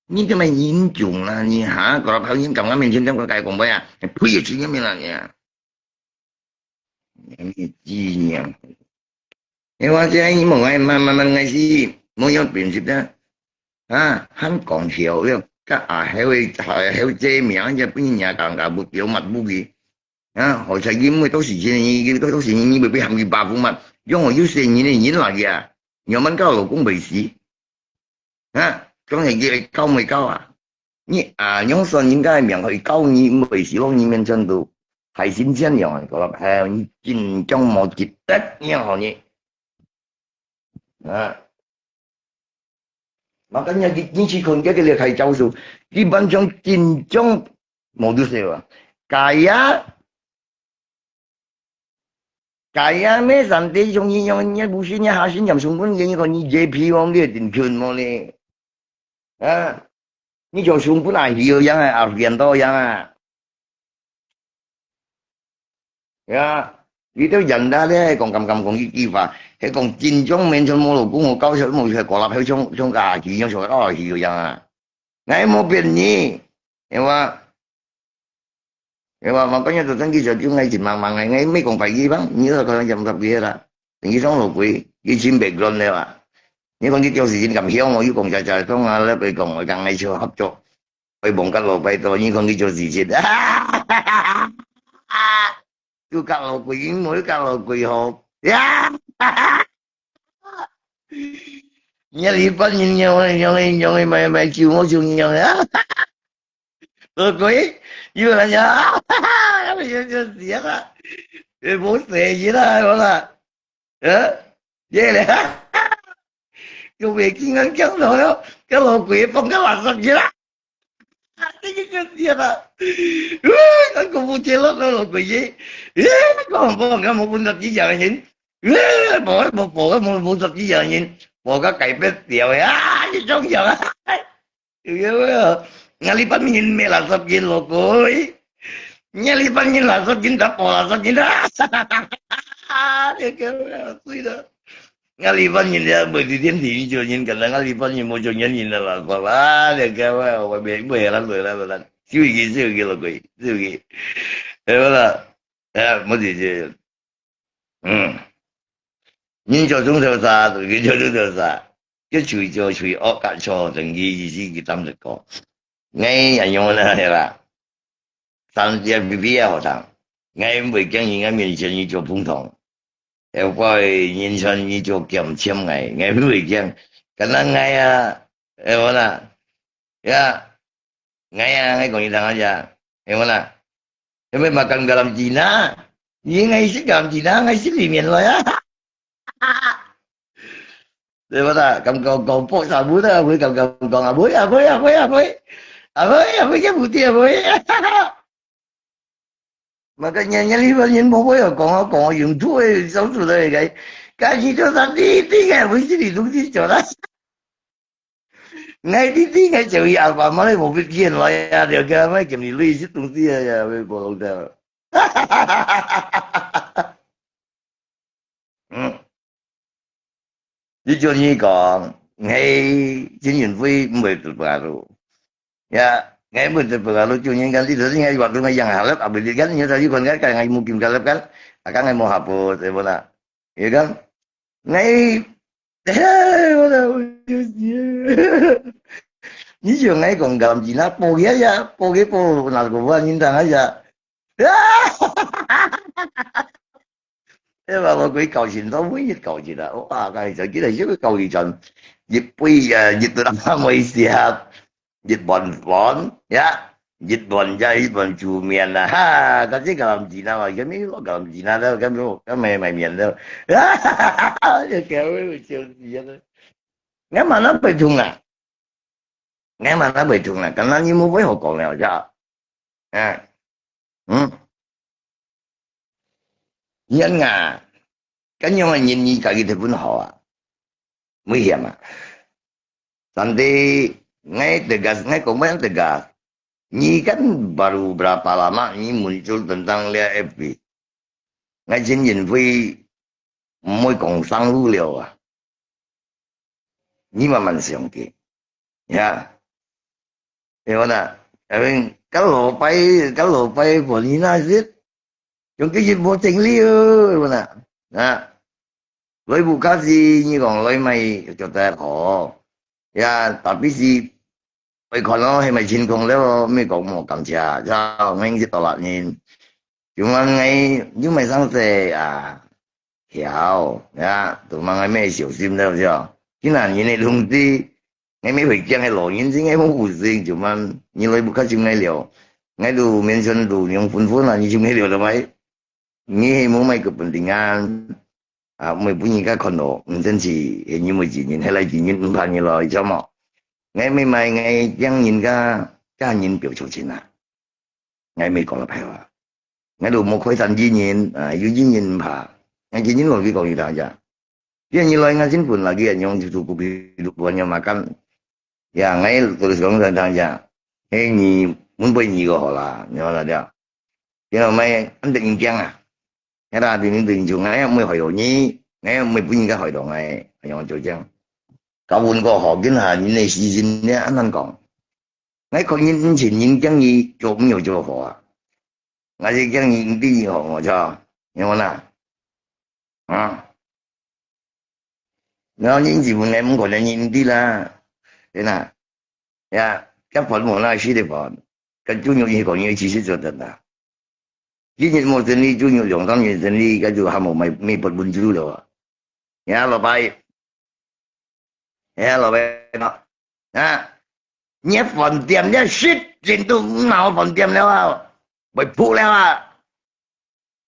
你这么严重了，你哈，搞到旁边讲到面前，讲个该讲不呀，呸，有经验没了你啊？ 你纪念。因为这样，我慢慢慢慢开始，我要变成的啊，还讲笑了，甲阿后个阿后这名，这不人家讲讲不丢嘛不给啊，好彩因为到时间，你到到时间，你会被喊你爸父嘛，用我有些人的人来呀，你们搞老公没事。 啊，讲起佢会教毋教啊？你啊，用算人家个名去教你，毋会希望你面前都海鲜酱样个，哎，你真正无值得，你好你。啊，makanya你你去看这个厉害教授，基本上真正无得说啊。Kaya Kaya me sante yung yung yung busi niya hasin yam sungkun yung yung ni J P Wong dia din kun mo ni. Ha? Ni yung sungkun a hiyo yang a ardian to yang a. Ya. Ito yanda le kong kam kam kong iki pa. He kong jin jong men chon mo lo kung o kao chon mo he kolap he chong chong ka ki yung so ka hiyo yang a. Ngai mo bien ni. Ewa. Ewa, makanya tu tang kita tu ngai jin mang mang ngai ngai me kong pai ki bang. Ni sa kong jam tap ki ra. Ni song lo kui. Ki jin background le wa. Ni kong ki tio si jin kam hiong mo yu kong cha cha tong a le pe kong kang ngai chua hap chok. Oi bong kat lo pai to ni kong ki tio si jin. Tu kat lo kui mo yu kat lo kui ho. Ya. Nhà lý bát nhìn nhau này nhau này nhau này mày mày chịu ngó chịu nhau này. Rồi cô ấy, như là nhá. Như như gì á. Để bố xế gì đó đó là. Ơ. Dễ lẽ. Cô về kinh ngắn kéo rồi đó. Cái lò quỷ phong cái là sập gì đó. Cái cái cái gì đó. Ui, cái cô bu chế lót đó lò quỷ gì. Ui, con con cái một con sập gì giờ nhìn. Ui, bỏ cái một bộ cái một bộ sập gì giờ nhìn. Bỏ cái cải bếp tiểu á, cái trống giờ. Ngalipan min me la sap gin lo koi. Ngalipan gin la sap gin da po la sap gin da. Dia kata sui da. Ngalipan gin dia berdidian di jo gin kata ngalipan gin mo jo gin gin la la la dia kata wa be be la be la la. Siu gi siu gi lo koi siu gi. Eh wala. Eh mo di je. 嗯，人做中头啥，佢做中头啥，佢隨做隨惡甲錯，等佢意思佢擔得過。𠊎也用那係啦，三隻B B啊學堂，𠊎毋會驚人家面前去做捧場，後背人傳你做鹹簽𠊎，𠊎毋會驚。敢若𠊎啊，會無啦？呀，𠊎啊，𠊎講你聽啊呀，會無啦？因為嘛感覺lâm Cina，你𠊎識lâm Cina，𠊎識裡面來啊。對無啦？感覺講博啥物啦，會感覺講啊，會啊，會啊，會啊，會，啊，會啊，會啊，會啊，會啊。 Makanya你人無會講啊，講啊，用吐个走出來个，該你就算你你个，毋是你東西做啦。𠊎你你个就伊阿爸媽咧，無必見來啊，了个，莫跟你類似東西啊，也會無弄到。嗯。 你叫你講，𠊎真人會毋會得不啊路？呀，𠊎毋會得不啊路，就人講，你頭先𠊎話到𠊎養下了，啊，不，你看，你頭先看，𠊎，𠊎，𠊎無金下了，看，啊，看𠊎無下步，對無啦？你講，𠊎，我啦，我就死了。你像𠊎講，咁，你那報个呀，報个報，哪个話，你等一下。 哎呀，我佢教訓到每日教訓啊！哇，該就記得一個教育站，一杯啊，一頓阿妹食，一碗飯呀，一碗就一碗煮麵啊，哈，佢這个lâm Cina啊，佢咪落个lâm Cina了，佢咪佢咪賣麵了，哈哈哈哈，就搞到我笑死啊！𠊎嘛那會痛啊！ 𠊎嘛那會痛啦，敢若你無話好講了，係啊？啊，嗯，人啊，恁樣个人，你家己忒分好啊，危險啊！Tapi𠊎tegas，𠊎講乜tegas，你kan baru berapa lama你muncul tentang這F B？ 𠊎真認為毋會講生路了啊！你慢慢想佢，呀，對無啦？因為該老輩，該老輩本人那時，用佢一無整理哦，對無啦？啊，來屋下時，你講來買就得好，呀，tapi是愛看咯，係麼情況了，毋係講無感謝，就𠊎一到啦人。 Cuman𠊎又毋係生事啊，曉，呀，都嘛𠊎乜小心了，係啊。今下人个東西，𠊎乜會驚个老人，係𠊎無有心，cuman你來屋下尋𠊎了，𠊎都mention都用分分啊，你尋𠊎了，對無？你係無麼个kepentingan，啊，毋係分人家看到，毋爭氣，係你毋係真人，係來真人，毋怕你來，知無？𠊎乜買，𠊎驚人家，家人表錯情啊。 𠊎乜講了歹話，𠊎都無開山之人，啊，有人人毋怕，𠊎今日落去講你聽一下。今日來𠊎先分啦，佢恁樣就做股票，都恁樣makan。Ya，𠊎都係講你聽一下，嘿，你分分你个好啦，你好啦，對。然後買，恁得人驚啊！ Kaya啦，明明就𠊎又毋會害到你，𠊎又毋會分人家害到𠊎，恁樣就恁樣。搞穩過好，今下人个時辰呢，恁難講。𠊎看人毋尋人驚你做毋曉做好啊。𠊎係驚你毋知你好，我操，你看啦。啊。然後人自問𠊎毋可能你毋知啦，對啦。Ya，結婚無啦，死得婚，跟豬肉一口，你其實做得啦。 一日無生理，豬肉兩三日生理，該就還無賣，賣不分豬了啊。Ya，老闆，ya，老闆啊，啊，你个飯店，你食人都毋鬧飯店了啊，會仆了啊。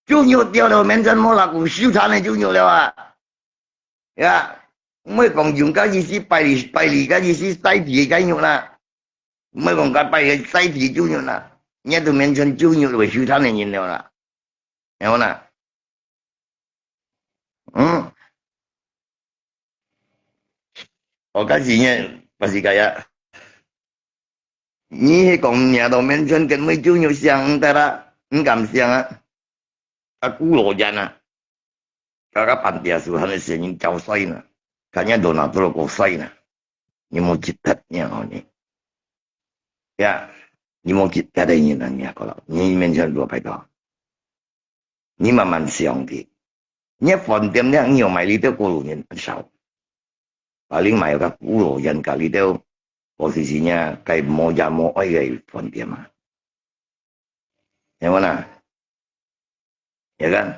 豬肉掉了，明天無啦，有收攤个豬肉了啊。 Ya，毋會講用該意思，拜二，拜二該意思，曬皮个該肉啦。毋會講該拜个曬皮豬肉啦，你都mention豬肉會收攤个人了啦。然後啦，嗯，我開始呢，不是該樣。你係講你都mention跟尾豬肉相得啦，毋敢相啊。 啊，古老人啊，大家辦事係很个先人教衰呢，看人都拿做个衰呢，你莫去得你好呢。Ya，你莫去得的人啊，你講了，你面前多拜託，你慢慢想的，你个飯店呢，你有買里頭古老人少，把你買个古老人家里頭，我是真正该无也无爱个饭店啊。 Yang mana？Ya kan？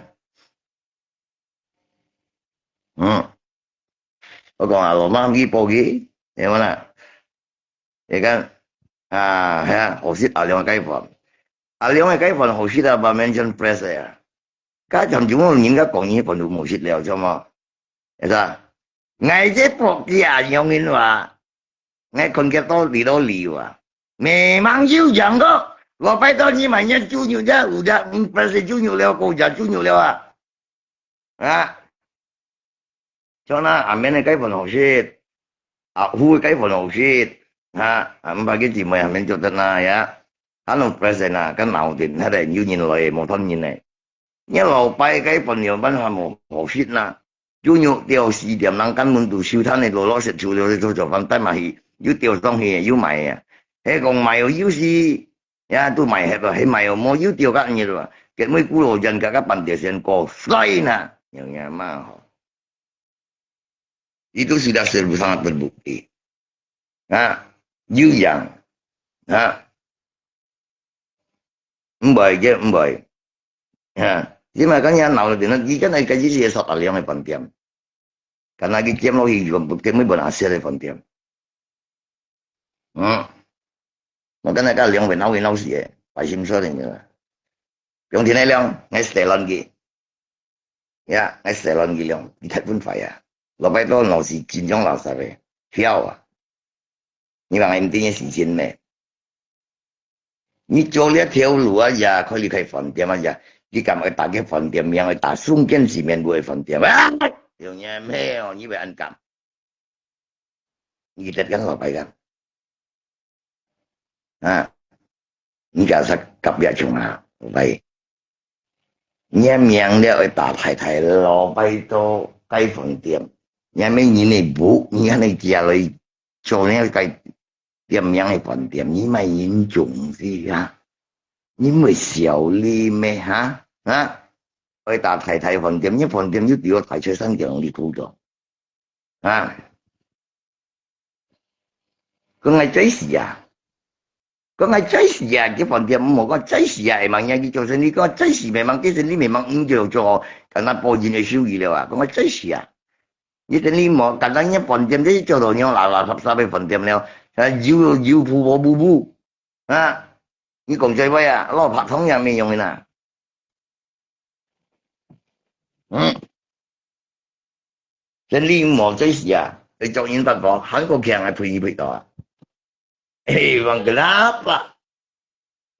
嗯，我講啊，羅馬佢報佢，係無啦？你看，啊，係啊，好食阿良个雞飯。阿良个雞飯好食啊，把mention press个啊。該像中國人家講，日本都無食了，知道嗎？係啊，𠊎這報佢啊，用人話，𠊎看佢到底到理由啊。Memang有講過，我拜託你買隻豬肉，這有隻，嗯，press豬肉了，過隻豬肉了啊。啊，像那阿明个雞飯好食，阿虎个雞飯好食，哈，啊，毋怕佢姊妹阿明做得那呀，還有 present 啊，跟老店，他的有人來，無同人呢。你老伯个雞飯有辦法無好食啦？豬肉掉四點，人根本都收攤个，落落食，除了做做飯，帶嘛去，又掉上去，又賣啊。係講賣哦，又是 也都賣忒了，係賣哦，無有釣个日了，結尾古老人家个半條線過衰啦，有影嘛吼。Itu sudah seribu sangat terbukti. Ha, you yang, ha, 毋會个，毋會。哈，你嘛講你鬧了點，你今日開始係索阿良个飯店，敢若佢兼落去，全部兼尾分阿雪个飯店。嗯，我今日甲兩位鬧佢鬧死个，白心说的个。用天个量，我死卵佢，呀，我死卵佢量，你太分坏啊！老拜托老是紧张垃圾个，跳啊！你讲唔定个事情咩？你做了条路啊，也可以开饭店啊，也，你敢会打个饭店名，会打松江市民个饭店啊？有影咩哦？你会安敢？你得讲老白讲。 啊，你家煞甲也穷啊，喂。你个名了會打太太咯，拜托，开饭店，你个人个屋，你安尼寄落去，做你个店名个饭店，你卖人穷死啊？你毋会笑你咩哈？啊？会打太太饭店，你饭店就比我大车三角你高多。 啊。講个最死啊！講个最死啊！佢飯店毋好講最死啊，會望人去做生理，講最死，memang佢生理memang毋叫做，敢若保人个收益了啊！講个最死啊！你生理無，敢若你飯店，你做到你垃垃圾圾个饭店了，啊，油油浮浮浮浮，啊！你讲最尾啊，老白通也没用个啦。 嗯，生理毋好最死啊，你做人不好，还个强个赔一赔到啊。嘿，忘个啦吧。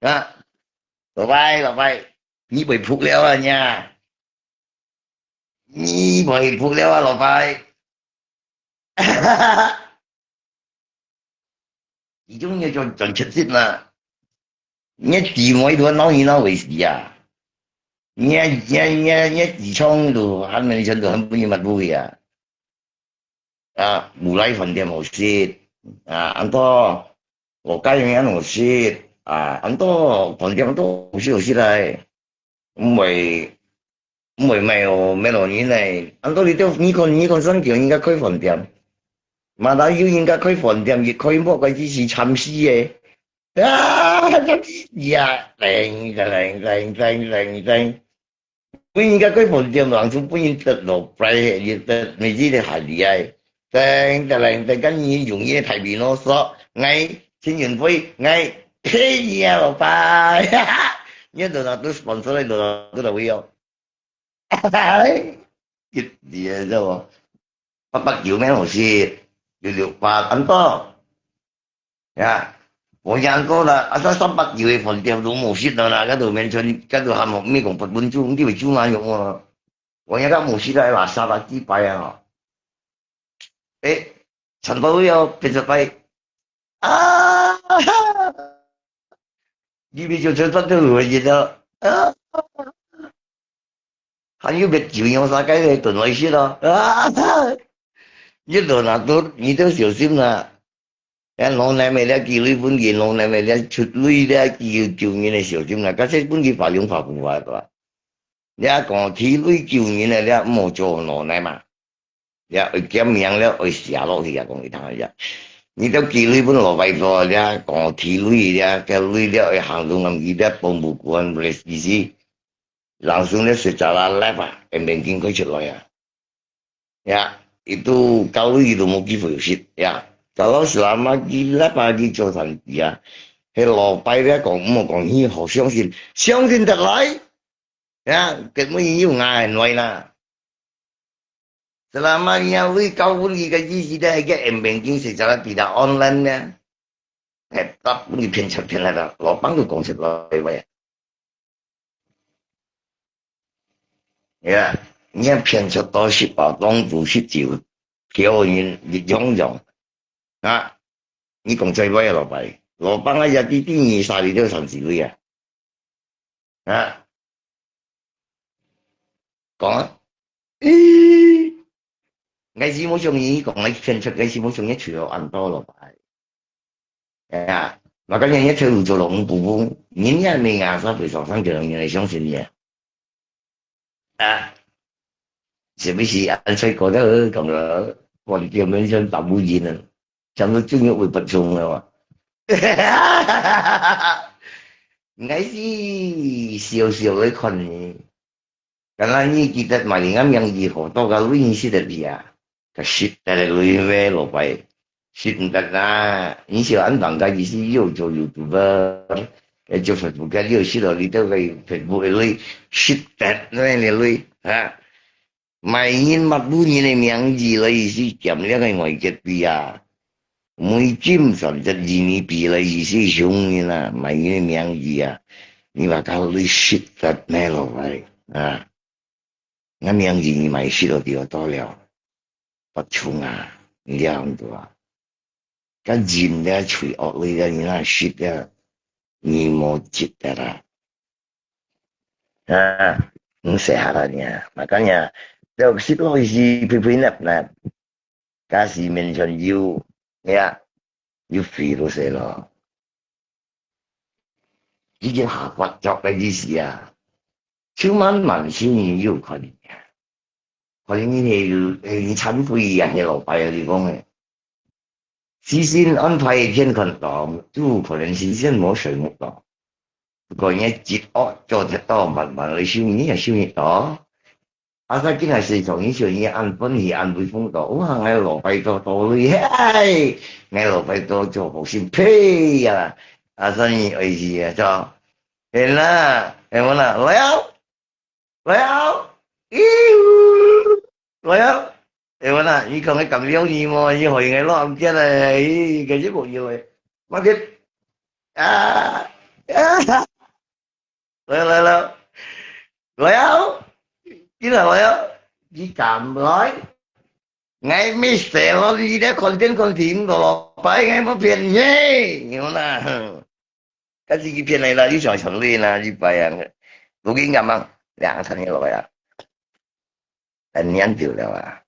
啊，老白，老白，你被扑了啊你啊？你被扑了啊，老白。 你种要转转出息嘛。你姊妹都闹你闹为死啊！你你你你弟兄都还没人都很不明白不会啊！啊，无赖饭店好食啊，安到我该人好食啊，安到饭店都好食好食来。 毋会，毋会卖哦，卖落人呢。安到你兜，你看，你看，算叫人家开饭店，嘛哪有人家开饭店，一开幕个只是惨死个。啊，惨死啊！叮，叮，叮，叮，叮，叮。分人家开饭店，人就分人得落，不然也得，每日个还厉害。叮，叮，叮，跟你用个太平啰嗦，𠊎，陈云辉，𠊎，骗你啊，老板。你都拿都 sponsor 了，都拿都来喂哦。 一年啫喎，八百九咩好食，六六八安到。呀，我讲过啦，啊，三三百九个饭店都无食到啦，嗰度面前，嗰度还冇咩讲八分钟，你会煮哪用啊？我讲个无食到垃圾啊，几百啊！诶，全部要变成白啊！你咪就全部都有个人啊！啊！ 还有个酒用啥个个顿来食咯。啊，一路那都，你都小心啦。哎，老奶奶了，寄鐳分佢，老奶奶了，出鐳了，寄救人个小心啦。假使分佢发两发五发个话，你啊讲寄鐳救人个了，莫做老奶嘛。 了，会点名了，会写落去啊，讲你听一下。你都寄鐳分老伯伯了，讲寄鐳了，寄鐳了，会行动咁，佢了，帮不管，不是意思。人生了，是咋啦，来吧，会面经开出来啊。呀，佢都教會佢都無機會有食呀。Kalau selama佢lapar佢做生意啊，係老闆咧講，毋好講，佢好相信，相信得來。呀，根本有牙很來啦。Selama佢啊，會教會佢个意思咧，係个M banking secara tidak online呢。係，大部分騙出騙來啦，老闆都講出來話。 呀，你騙出到十八當做十九，騙人一樣樣。啊，你講最尾啊，老闆，老闆啊，也知知你啥里都三十位啊。啊，講啊，咦，𠊎是無相信你講，𠊎騙出，𠊎是無相信你除了恁多，老闆。 哎呀，makanya你退伍做老公公，人家没ngasa會上上个人来相信你啊。啊，是不是啊？所以讲到讲了，我根本上打不赢了，想说终于会不中了嘛。𠊎是笑笑个看你。 Karena你記得嘛，你个名字好多个認識个你啊，个識得个你咩，老闆，識毋得啦。你想恁樣个意思，又做YouTuber，又做Facebook，又識到你兜个Facebook个你，識得咩个你啊？賣人抹布人个名字个意思，減了个外國幣啊。 每金算只二米比了意思，兄弟啦，買你个名字啊，你把它累死得没落来啊！那名字你买死了就多了，不穷啊，你这样子啊，个人的吹恶类的，你那死的，你莫记得啦。啊，你写下来呢，makanya，要死落去，皮皮napnap。 假使面前有，呀，有肥都係咯。已經下發作个意思啊，就慢慢先有可能啊。可能你係，係你懺悔啊，係老闆啊，你講个。事先安排一天看到，就可能事先無睡目到。不過你一惡做得到，慢慢來修，你也修得到。 Asal今日係從以前你恁歡喜恁威風到，哇！𠊎老闆多多累，嘿！𠊎老闆多做好心配呀！Asal你愛死啊，做，係啦，係無啦？來啊，來啊，咿嗚，來啊，係無啦？你講个咁了你無？你害𠊎老人家咧，咦，个日無要咧，麼个？啊，啊！ 來來來，來啊！你來來啊！你敢來？𠊎mister咯，你在看天看地，毋到落擺，𠊎無騙你，你看啦。但是佢騙你啦，你想想你啦，你白啊！不過你敢啊？兩個月落來啊，很年久了啊。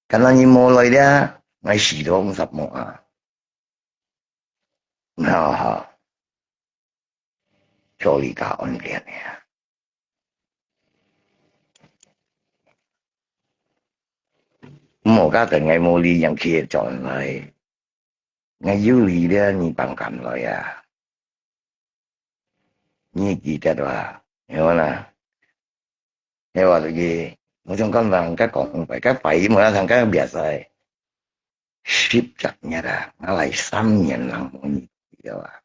看到你無來了，𠊎死都毋識無啊！ 好好，做你个恩典呀。莫搞得𠊎無力量去轉來，𠊎有力量你放敢來啊！你記得哇？係無啦？ 係話佢，我想講人家講，該擺無人同佢biasa。十隻月啊，𠊎來三年人無你了啊。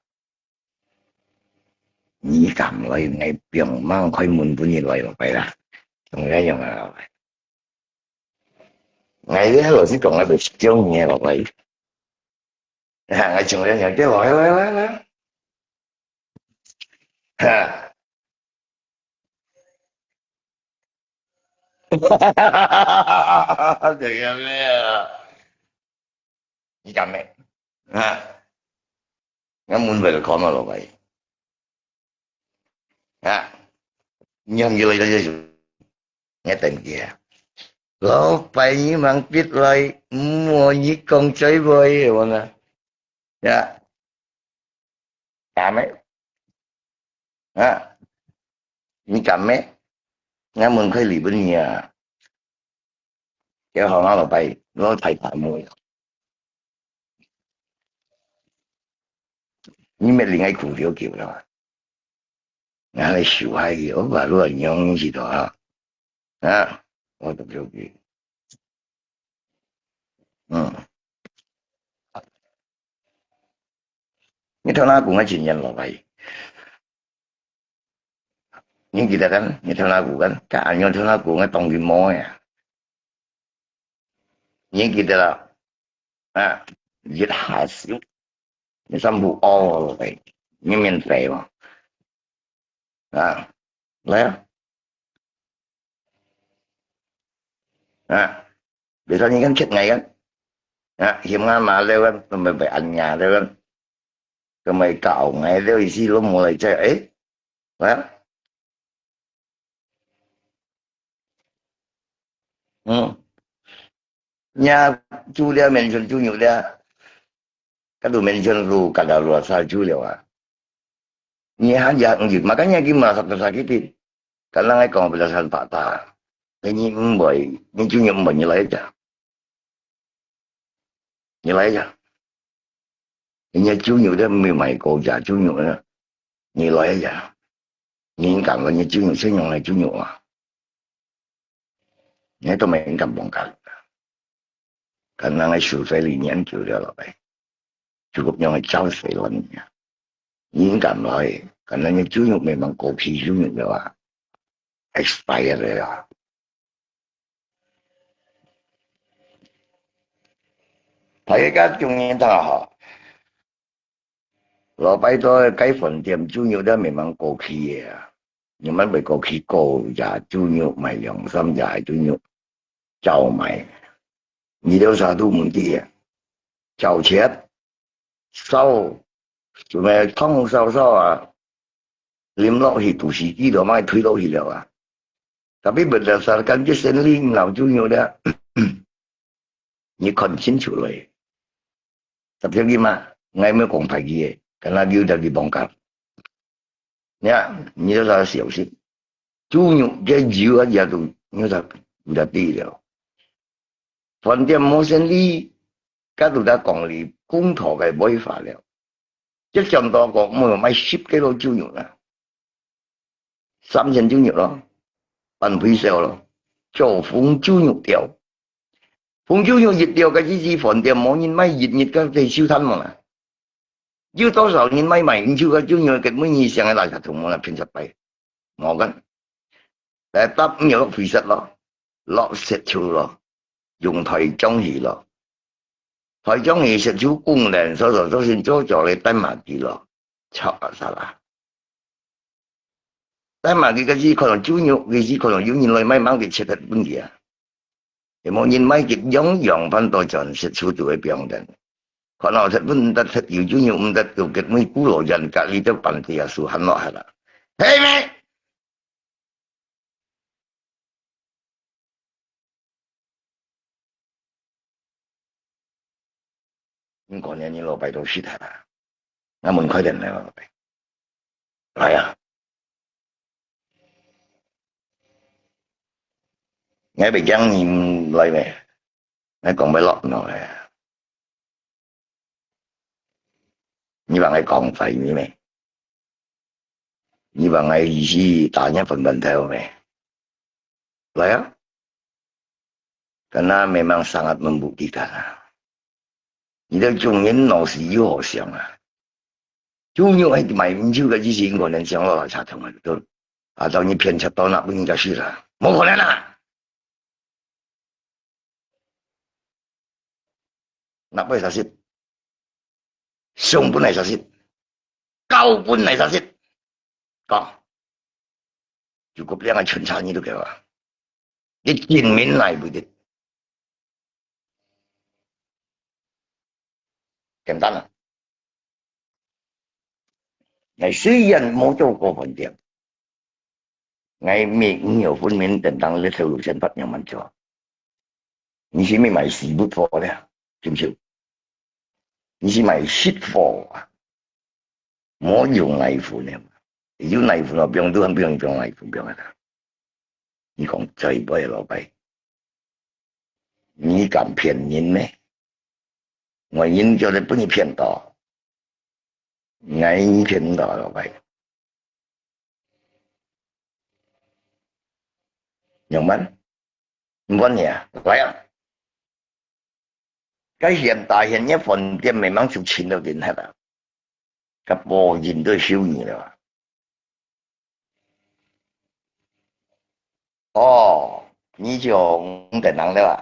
你敢來，𠊎放吂開門分你來落來啦。用个用啊，𠊎這老實講，𠊎就中意落來。啊，𠊎中意，來來來來。哈。 這樣咩啊？你敢咩？啊？𠊎門外就看到老闆。啊？你向佢來就係，𠊎等佢啊。老闆，你吂逼來，毋好你講嘴會，我呢？呀。 敢咩？啊？你敢咩？𠊎門開離分你啊！這好，𠊎老闆，老太太妹。你乜令𠊎苦了久了啊？𠊎來受害去，我把路用去到啊！啊！我都了解。嗯。你頭那講个真正落來，你記得kan？你頭那講kan？該恁樣頭那講个當佢無呀？你記得啦？啊，一下手，你三步哦，落來，你面對嘛？啊，來啊！啊，別說你看切𠊎个，啊，嫌𠊎麻煩个，都毋會恁樣个，都毋會搞𠊎个意思，都無來這，誒，來啊！嗯，你啊，豬了，面前豬肉了，該都面前豬，該都落下豬了啊！ 你還也毋入，makanya佢masak sakit，kan nang ai講berdasarkan fakta。你毋會，你豬肉毋會，你來一隻，你來一隻。人家豬肉都沒有買過隻豬肉呢，你來一隻，你敢講你豬肉係用來豬肉啊？你都沒人敢講。Kan nang ai survey裡研究了落來，就恁樣个招水亂呀。 你敢來，可能你豬肉memang過期豬肉了啊，expire了啊。大家中意他吼，老拜託該飯店豬肉都memang過期个啊，你們會過期過隻豬肉，買兩三隻豬肉，照買。你兜啥都毋知啊，照切，燒， 做咩湯燒燒啊，淋落去，肚屎機都賣推落去了啊。Tapi berdasarkan佢生理毋好豬肉了，你看清楚了。Tapi佢嘛，𠊎無講歹佢个，kan nang佢有得佢bongkar。你看，你都要小心。豬肉个油啊，也都有得，有得比了。 飯店無生理，該都在講你公道个違法了。這上多個，無賣十個咯豬肉啦，三千豬肉咯，半肥瘦咯，做紅豬肉掉。紅豬肉一掉，該一時飯店無人買，一日該就收攤無啦。有多少人買，買毋出个豬肉，佢每日上个垃圾桶無啦，騙十擺，無个。來，搭毋要落肥食咯。 落雪球咯，用台中去咯。台中去雪球公園，所所做先做做咧，帶馬機咯，吵啊啥啦。帶馬機个時可能豬肉，个時可能有人來買，買佢切忒分佢啊。也無人買佢，樣樣反倒轉雪球就會變等。可能忒分得忒有豬肉，毋得就佢每古老人隔離都半地啊，樹handlok下啦。係咩？ 你講你，你老拜託食下啦，𠊎門開等來，老拜。來啊！𠊎會驚你來咩？ 𠊎講會落喏个。你話𠊎講壞你咩？你話𠊎意思打你粉粉頭咩？來啊！Karena memang sangat membuktikan啊！你兜中人腦屎有好想啊！豬肉係賣毋出个，只係可能想落來查通啊，都啊，當你騙賊到那分人家食啦，無可能啊！ Nak pun sakit. Sung pun ai sakit. Kau pun ai sakit. Kau. Cukup liang ai chun cha ni tu kaya. Di chin min lai bu dit. Kem tan. Ngai suy yan mo cho ko pon tiang. Ngai mi nyo pun min tentang le thau lu sen pat nyang man cho. Ni si mi mai si but fo le. Kim siu. Ni si mai shit fo. Mo yung ngai fu ne. Yung ngai fu no, biong tu han biong biong ngai fu biong ada. Ni kong cai bai lo bai. Ni kam pian nin me. Ngai nin cho le pun ni pian to. Ngai ni pian to lo bai. Yang man? Mbuan ya, bai ya. 該現大現个飯店慢慢就清到盡忒啊，該保證都收你了啊。哦，你就毋得人了啊！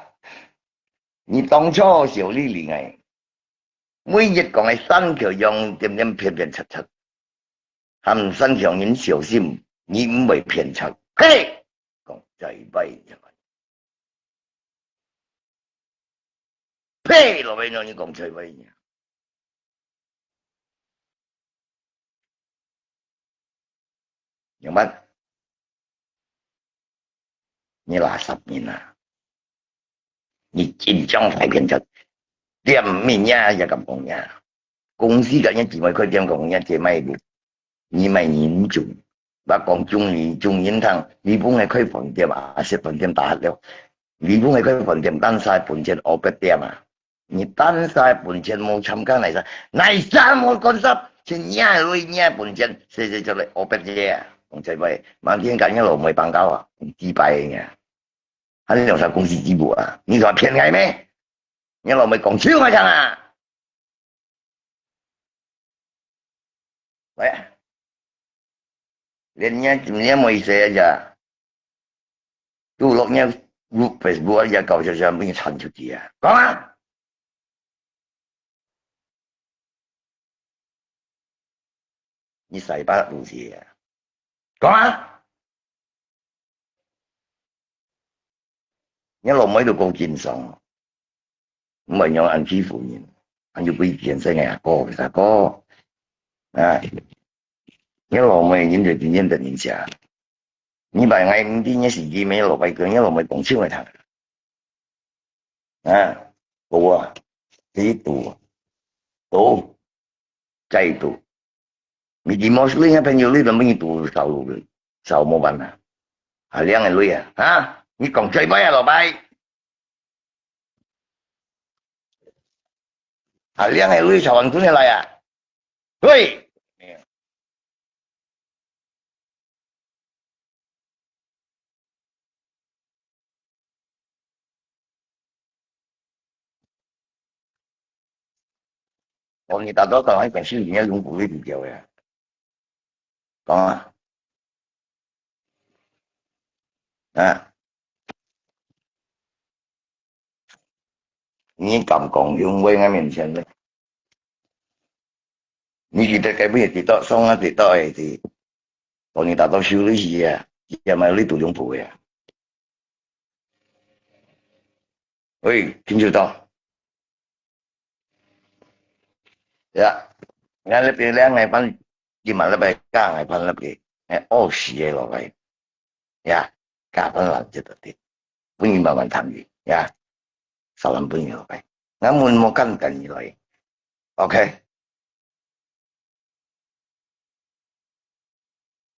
你當初小李玲欸，每日講个三口用點點騙騙出出，喊三口人小心，你毋會騙出。嘿，講最歹呀！呸！老闆娘，你講最歹呀！明白？你垃圾人啊！你緊張太偏激，店面呀也敢講呀？公司个人姊妹開店講呀，姐妹路，你莫認真。我講中意中意聽，你本來開飯店啊，食飯店打了，你本來開飯店，單晒本錢五百點啊。 你單晒本錢無參加泥沙，泥沙無干涉，是若个鐳若个本錢，細細出來烏白个啊！講最尾，明天甲若老妹放假啊，幾擺个啊！還是兩三公司支付啊？你想騙𠊎咩？若老妹講笑𠊎聽啊！ 喂，連若今日無意思啊，都落若Facebook啊，搞笑笑，乜傳出去啊！講啊！你西北路線啊！講啊！ 若老妹都講經商，毋會用恁欺負人，恁有貴見識个阿哥，阿哥。啊，若老妹人就真正得人惜。你擺𠊎毋知若時機咩，老擺講，若老妹講笑个聽。啊，好啊，第一度，好，再度。 你知無，你个朋友你都毋堵少路个，少無辦法。阿亮个鐳啊，哈？你講最尾啊，老闆。阿亮个鐳朝黃村个來啊？對。哦，你打到講，還講是人家用不會比較呀？講啊，啊，你敢講用威俺面前呢？你記得該不也知道，上啊知道的是，哦，你打到修理去啊，也买你都用不会啊。 喂，聽得到？呀，𠊎這邊兩個半，今晚禮拜加𠊎半禮拜，哎，二十个落來，呀，加半人就得的，分你慢慢談的，呀，少人分你落來，𠊎們莫簡單的來，OK。